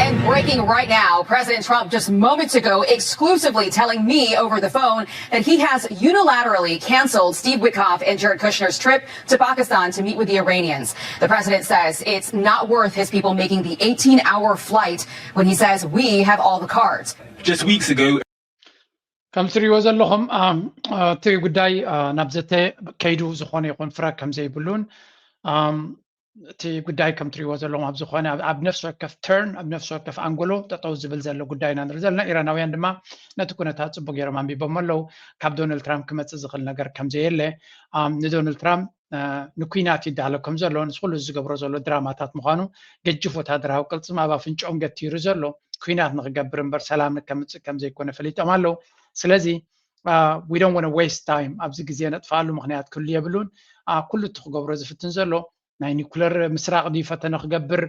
And breaking right now, President Trump just moments ago exclusively telling me over the phone that he has unilaterally canceled Steve Witkoff and Jared Kushner's trip to Pakistan to meet with the Iranians. The president says it's not worth his people making the eighteen hour flight when he says we have all the cards. Just weeks ago, ከም ትሪእዎ ዘለኹም እቲ ጉዳይ ናብ ዘተ ከይዱ ዝኾነ ይኹን ፍረ ከም ዘይብሉን እቲ ጉዳይ ከም ትሪእዎ ዘለኹም ኣብ ዝኾነ ኣብ ነፍሲ ወከፍ ተርን ኣብ ነፍሲ ወከፍ ኣንጎሎ ጠጠው ዝብል ዘሎ ጉዳይ ኢና ንርኢ ዘለና። ኢራናውያን ድማ ነቲ ኩነታት ፅቡቅ ገይሮም ኣንቢቦም ኣለዉ። ካብ ዶናልድ ትራምፕ ክመፅእ ዝኽእል ነገር ከም ዘየለ ንዶናልድ ትራምፕ ንኩናት ይዳሎ ከም ዘሎ ንስ ኩሉ ዝገብሮ ዘሎ ድራማታት ምዃኑ ገጅፍ ወታደራዊ ቅልፅም ኣብ ኣፍንጭኦም ገቲሩ ዘሎ ኩናት ንክገብር እምበር ሰላም ንከምፅእ ከም ዘይኮነ ፈሊጦም ኣለዉ። ስለዚ we don't want to waste time ኣብዚ ግዜ ነጥፍኣሉ ምክንያት ክህሉ የብሉን። ኩሉ እቲ ክገብሮ ዝፍትን ዘሎ ናይ ኒኩለር ምስራቕ ድዩ ፈተነ ክገብር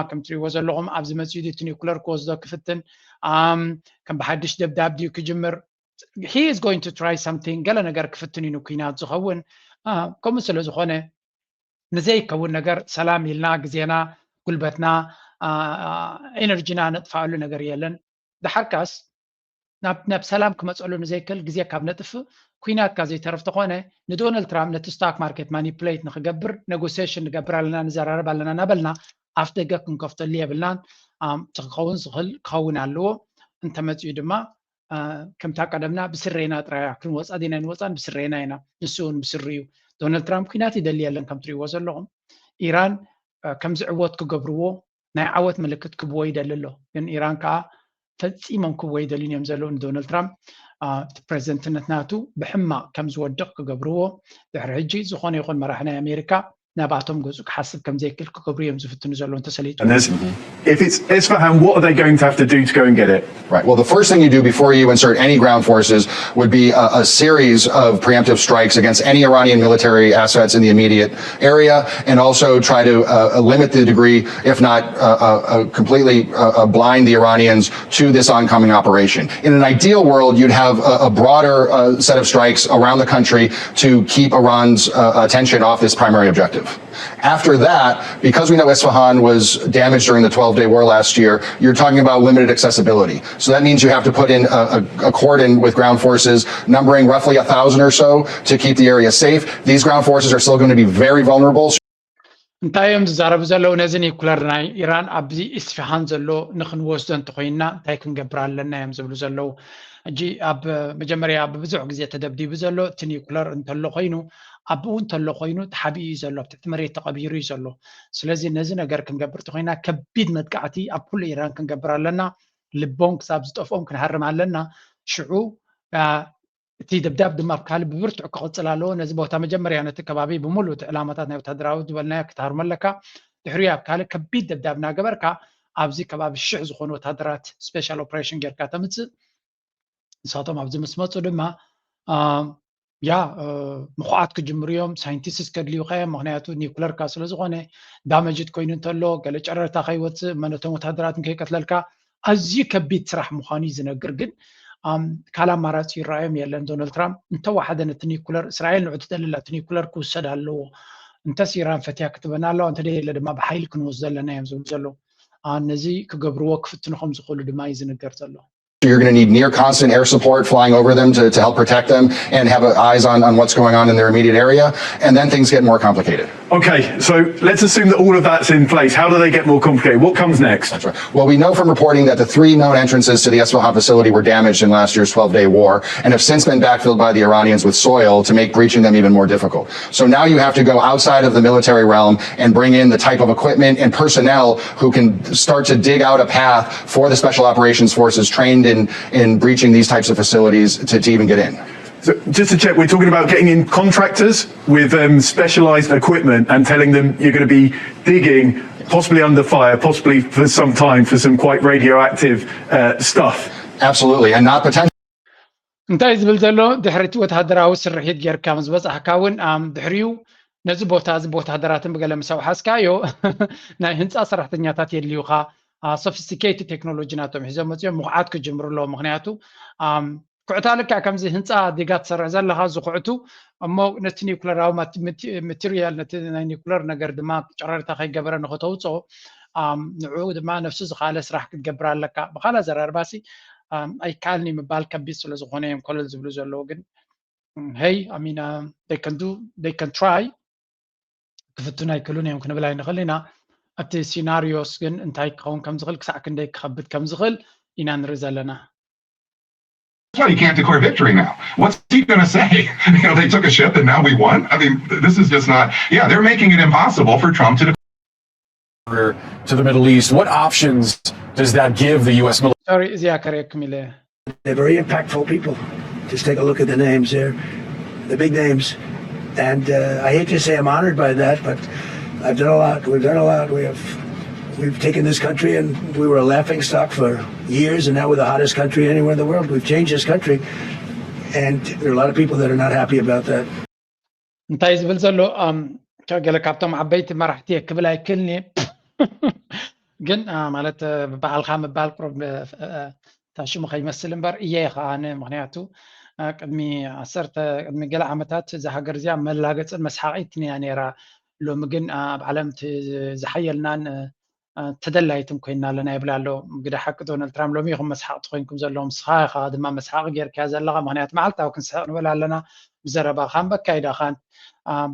ከም ትሪእዎ ዘለኹም ኣብዚ መፅኡ ድዩ እቲ ኒኩለር ክወስዶ ክፍትን ከም ብሓድሽ ደብዳብ ድዩ ክጅምር he is going to try something ገለ ነገር ክፍትን እዩ ንኩናት ዝኸውን። ከምኡ ስለ ዝኾነ ንዘይከውን ነገር ሰላም ኢልና ግዜና ጉልበትና ኤነርጂና ነጥፋኣሉ ነገር የለን። ድሓርካስ ናብ ሰላም ክመፀሉ ንዘይክእል ግዜ ካብ ነጥፍእ ኩናት ካብ ዘይተርፍ ተኾነ ንዶናልድ ትራምፕ ነቲ ስታክ ማርኬት ማኒፕሌት ንክገብር ኔጎሲሽን ንገብር ኣለና ንዘራረብ ኣለና እናበልና ኣፍ ደገ ክንከፍተሉ የብልናን። እቲ ክኸውን ዝኽእል ክኸውን ኣለዎ። እንተመፅኡ ድማ ከምታ ቀደምና ብስሬና ጥራያ ክንወፃ ዲና ንወፃን ብስሬና ኢና። ንሱ እውን ብስሪ እዩ። ዶናልድ ትራምፕ ኩናት ይደሊ የለን ከም ትሪእዎ ዘለኹም ኢራን ከም ዝዕወት ክገብርዎ ናይ ዓወት ምልክት ክብዎ ይደሊ ኣሎ። ግን ኢራን ከዓ ፈፂሞም ክብዎ ይደልዩን እዮም ዘለዉ ንዶናልድ ትራምፕ እቲ ፕሬዚደንትነት ናቱ ብሕማቕ ከም ዝወድቕ ክገብርዎ። ድሕሪ ሕጂ ዝኾነ ይኹን መራሒ ናይ ኣሜሪካ ናብኣቶም ገጹ ክሓስብ ከም ዘይክእል ክገብሩ እዮም ዝፍትኑ ዘለዉ እንተሰሊጡ። And there's, if it's Isfahan, what are they going to have to do to go and get it? Right. Well, the first thing you do before you insert any ground forces would be a, a series of preemptive strikes against any Iranian military assets in the immediate area, and also try to uh, limit the degree, if not uh, uh, uh, completely uh, uh, blind the Iranians to this oncoming operation. In an ideal world, you'd have a, a broader uh, set of strikes around the country to keep Iran's uh, attention off this primary objective. After that, because we know Isfahan was damaged during the twelve day war last year, you're talking about limited accessibility. So that means you have to put in a, a, a cordon with ground forces numbering roughly a thousand or so to keep the area safe. These ground forces are still going to be very vulnerable. እንታይ እዮም ዝዛረቡ ዘለዉ? ነዚ ኒኩለር ናይ ኢራን ኣብዚ ኢስፋሃን ዘሎ ንክንወስዶ እንተኮይንና እንታይ ክንገብር ኣለና እዮም ዝብሉ ዘለዉ። ሕጂ ኣብ መጀመርያ ብብዙሕ ግዜ ተደብዲቡ ዘሎ እቲ ኒኩለር እንተሎ ኮይኑ ኣብኡ እንተሎ ኮይኑ ተሓቢኡ እዩ ዘሎ፣ ኣብ ትሕቲ መሬት ተቐቢሩ እዩ ዘሎ። ስለዚ ነዚ ነገር ክንገብር እንተኮይና ከቢድ መጥቃዕቲ ኣብ ኩሉ ኢራን ክንገብር ኣለና። ልቦም ክሳብ ዝጠፍኦም ክንሃርም ኣለና። ሽዑ እቲ ደብዳብ ድማ ኣብ ካልእ ብብርቱዕ ክቕጽል ኣለዎ። ነዚ ቦታ መጀመርያ ነቲ ከባቢ ብምሉእ እቲ ዕላማታት ናይ ወታደራዊ ዝበልናዮ ክትሃርሞ ኣለካ። ድሕሪኡ ኣብ ካልእ ከቢድ ደብዳብ እናገበርካ ኣብዚ ከባቢ ሽሕ ዝኾኑ ወታደራት ስፔሻል ኦፕሬሽን ጌርካ ተምጽእ። ንሳቶም ኣብዚ ምስ መጹ ድማ ያ ምኹዓት ክጅምሩ እዮም። ሳይንቲስትስ ከድልዩካ እዮም። ምክንያቱ ኒኩለርካ ስለ ዝኾነ ዳመጅት ኮይኑ እንተሎ ገለ ጨረርታ ከይወፅእ መነቶም ወታደራት ንከይቀትለልካ ኣዝዩ ከቢድ ስራሕ ምዃኑ እዩ ዝነግር። ግን ካልእ ኣማራፂ ይረኣዮም የለን። ዶናልድ ትራምፕ እንተወሓደ ነቲ ኒኩለር እስራኤል ንዑ ትደልላ እቲ ኒኩለር ክውሰድ ኣለዎ። እንተስ ኢራን ፈትያ ክትበና ኣለዋ፣ እንተደየለ ድማ ብሓይሊ ክንወስዶ ኣለና እዮም ዝብሉ ዘለዉ። ነዚ ክገብርዎ ክፍትኑ ከም ዝኽእሉ ድማ እዩ ዝንገር ዘሎ። You're going to need near constant air support flying over them to, to help protect them and have eyes on, on what's going on in their immediate area. And then things get more complicated. Okay, so let's assume that all of that's in place. How do they get more complicated? What comes next? That's right. Well, we know from reporting that the three known entrances to the Isfahan facility were damaged in last year's twelve day war and have since been backfilled by the Iranians with soil to make breaching them even more difficult. So now you have to go outside of the military realm and bring in the type of equipment and personnel who can start to dig out a path for the special operations forces trained in, in breaching these types of facilities to, to even get in. So just to check, we're talking about getting in contractors with um, specialized equipment and telling them you're going to be digging, possibly under fire, possibly for some time, for some quite radioactive uh, stuff. Absolutely, and not potentially. እንታይ ዝብል ዘሎ ድሕሪ እቲ ወተሃደራዊ ስርሒት ጌርካ ምስ በጻሕካ እውን ድሕሪኡ ነዚ ቦታ እዚ ብወተሃደራትን ብገለ ምስ ኣውሓስካዮ ናይ ህንፃ ሰራሕተኛታት የድልዩኻ። ሶፊስቲኬትድ ቴክኖሎጂ ናቶም ሒዞም መፅኦም ምኹዓት ክጅምሩ ኣለዎ። ምክንያቱ ኩዕታ ልክዕ ከምዚ ህንፃ ዲጋ ትሰርሕ ዘለኻ ዝኹዕቱ እሞ ነቲ ኒኩለራዊ ማትሪያል ነቲ ናይ ኒኩለር ነገር ድማ ጨረርታ ከይገበረ ንክተውፅኦ ንዕኡ ድማ ነፍሱ ዝካለ ስራሕ ክትገብር ኣለካ። ብካልእ ኣዘራርባሲ ኣይከኣልን እዩ ምባል ከቢድ ስለ ዝኾነ እዮም ኮለል ዝብሉ ዘለዉ። ግን hey I mean they can do they can try ክፍትኑ ኣይክእሉን እዮም ክንብል ኣይንኽእል ኢና። እቲ ሲናሪዮስ ግን እንታይ ክኸውን ከም ዝኽእል ክሳዕ ክንደይ ክኸብድ ከም ዝኽእል ኢና ንርኢ ዘለና። That's why you can't declare victory now. What's he going to say? You know, they took a ship and now we won. I mean, this is just not. Yeah, they're making it impossible for Trump to. To the Middle East, what options does that give the U S military? Sorry, እዚኣ ከርእየኩም ኢለ። They're very impactful people. Just take a look at the names there, the big names. And uh, I hate to say I'm honored by that, but I've done a lot. We've done a lot. We have, we've taken this country, and we were a laughing stock for years, and now we're the hottest country anywhere in the world. We've changed this country, and there are a lot of people that are not happy about that. እንታይ ዝብል ዘሎ ገለ ካብቶም ዓበይቲ መራሕቲ እየ ክብል ኣይክእልን እየ። ግን ማለት በዓልካ ምባል ቁሩብ ታሽሙ ከይመስል እምበር እየ ከዓነ። ምክንያቱ ቅድሚ ዓሰርተ ቅድሚ ገለ ዓመታት እዛ ሃገር እዚኣ መላገፅን መስሓቂትን እያ ነይራ። ሎሚ ግን ኣብ ዓለም ዝሓየልናን ተደላይትን ኮይና ኣለና ይብል ኣሎ። ግደ ሓቂ ዶናልድ ትራምፕ ሎሚ ኢኹም መስሓቅቲ ኮይንኩም ዘለኹም፣ ንስኻ ኢኻ ድማ መስሓቂ ጌርካያ ዘለኻ። ምክንያቱ መዓልታዊ ክንስሕቅ ንብል ኣለና ብዘረባኻን በካይዳኻን።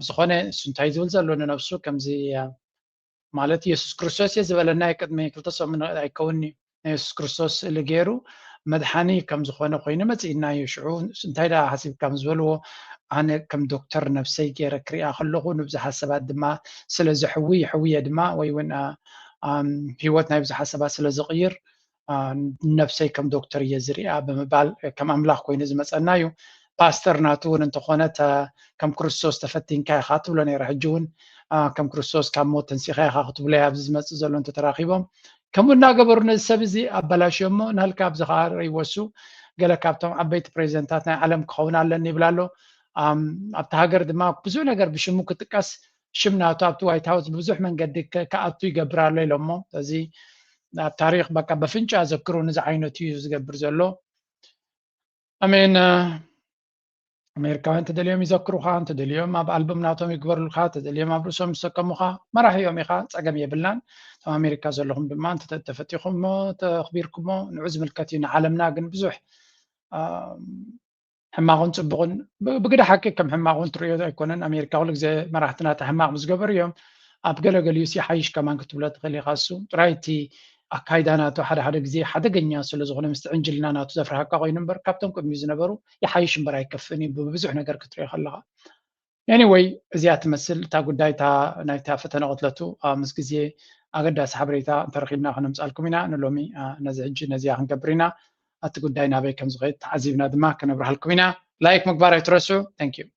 ብዝኾነ እሱ እንታይ ዝብል ዘሎ ንነብሱ ከምዚ ማለት የሱስ ክርስቶስ እየ ዝበለና ቅድሚ ክልተ ሰሙን ኣይከውን እዩ ናይ የሱስ ክርስቶስ ስእሊ ገይሩ መድሓኒ ከም ዝኾነ ኮይኑ መፂእና እዩ። ሽዑ እንታይ ደኣ ሓሲብካ ምስ በልዎ ኣነ ከም ዶክተር ነብሰይ ገይረ ክሪኣ ከለኹ ንብዙሓት ሰባት ድማ ስለ ዘሕዊ ይሕውየ ድማ ወይ እውን ህይወት ናይ ብዙሓት ሰባት ስለ ዝቕይር ነብሰይ ከም ዶክተር እየ ዝሪኣ ብምባል ከም ኣምላኽ ኮይኑ ዝመፀና እዩ። ፓስተር ናቱ እውን እንተኾነ ከም ክርስቶስ ተፈቲንካ ኢኻ ትብሎ ነይረ። ሕጂ እውን ከም ክርስቶስ ካብ ሞት ተንሲኻ ኢኻ ክትብሎ ኣብዚ ዝመፅእ ዘሎ እንተተራኺቦም ከምኡ እናገበሩ ነዚ ሰብ እዚ ኣበላሽዮሞ ናልካ ኣብዚ ከዓ ይወሱ። ገለ ካብቶም ዓበይቲ ፕሬዚደንታት ናይ ዓለም ክኸውን ኣለኒ ይብል ኣሎ። ኣብቲ ሃገር ድማ ብዙሕ ነገር ብሽሙ ክጥቀስ ሽም ናቱ ኣብቲ ዋይት ሃውስ ብብዙሕ መንገዲ ክኣቱ ይገብር ኣሎ ኢሎሞ። እዚ ኣብ ታሪክ በቃ በፍንጫ ዘክሩ ንዚ ዓይነት እዩ ዝገብር ዘሎ። ኣሜን። ኣሜሪካውያን እንተደልዮም ይዘክሩኻ፣ እንተደልዮም ኣብ ኣልቡም ናቶም ይግበሩልካ፣ እንተደልዮም ኣብ ርእሶም ይሰከሙኻ፣ መራሒ እዮም ኢኻ፣ ጸገም የብልናን። እቶም ኣሜሪካ ዘለኹም ድማ እንተ-፣ ተፈቲኹም እሞ ተኽቢርኩሞ ንዑ ዝምልከት እዩ። ንዓለምና ግን ብዙሕ፣ ኣም፣ ሕማቕን ጽቡቕን ብ-፣ ብግደ ሓቂ ከም ሕማቕ እውን ትርእዮ ኣይኮነን። ኣሜሪካ ኩሉ ግዜ መራሕትና እቲ ሕማቕ ምስ ገበሩ እዮም። ኣብ ገለገሊኡ ሲ ሓይሽ ከማን ክትብሎ ትኽእል ኢኻ። እሱ ጥራይ እቲ ኣካይዳ ናቱ ሓደ ሓደ ግዜ ሓደገኛ ስለ ዝኾነ ምስቲ ዕንጅልና ናቱ ዘፍርሃካ ኮይኑ እምበር ካብቶም ቅድሚኡ ዝነበሩ ይሓይሽ እምበር ኣይከፍእን እዩ ብብዙሕ ነገር ክትሪኦ ከለኻ። ኤኒወይ እዚኣ ትመስል እታ ጉዳይ እታ ናይታ ፈተነ ቅትለቱ፣ አ፣ ምስ ግዜ ኣገዳሲ ሓበሬታ እንተረኺብና ከነምጻልኩም ኢና። ንሎሚ፣ አ፣ ነዚ ሕጂ ነዚኣ ክንገብር ኢና። እቲ ጉዳይ ናበይ ከም ዝኸይድ ተዓዚብና ድማ ከነብርሃልኩም ኢና። ላይክ ምግባር ኣይትረስዑ። Thank you።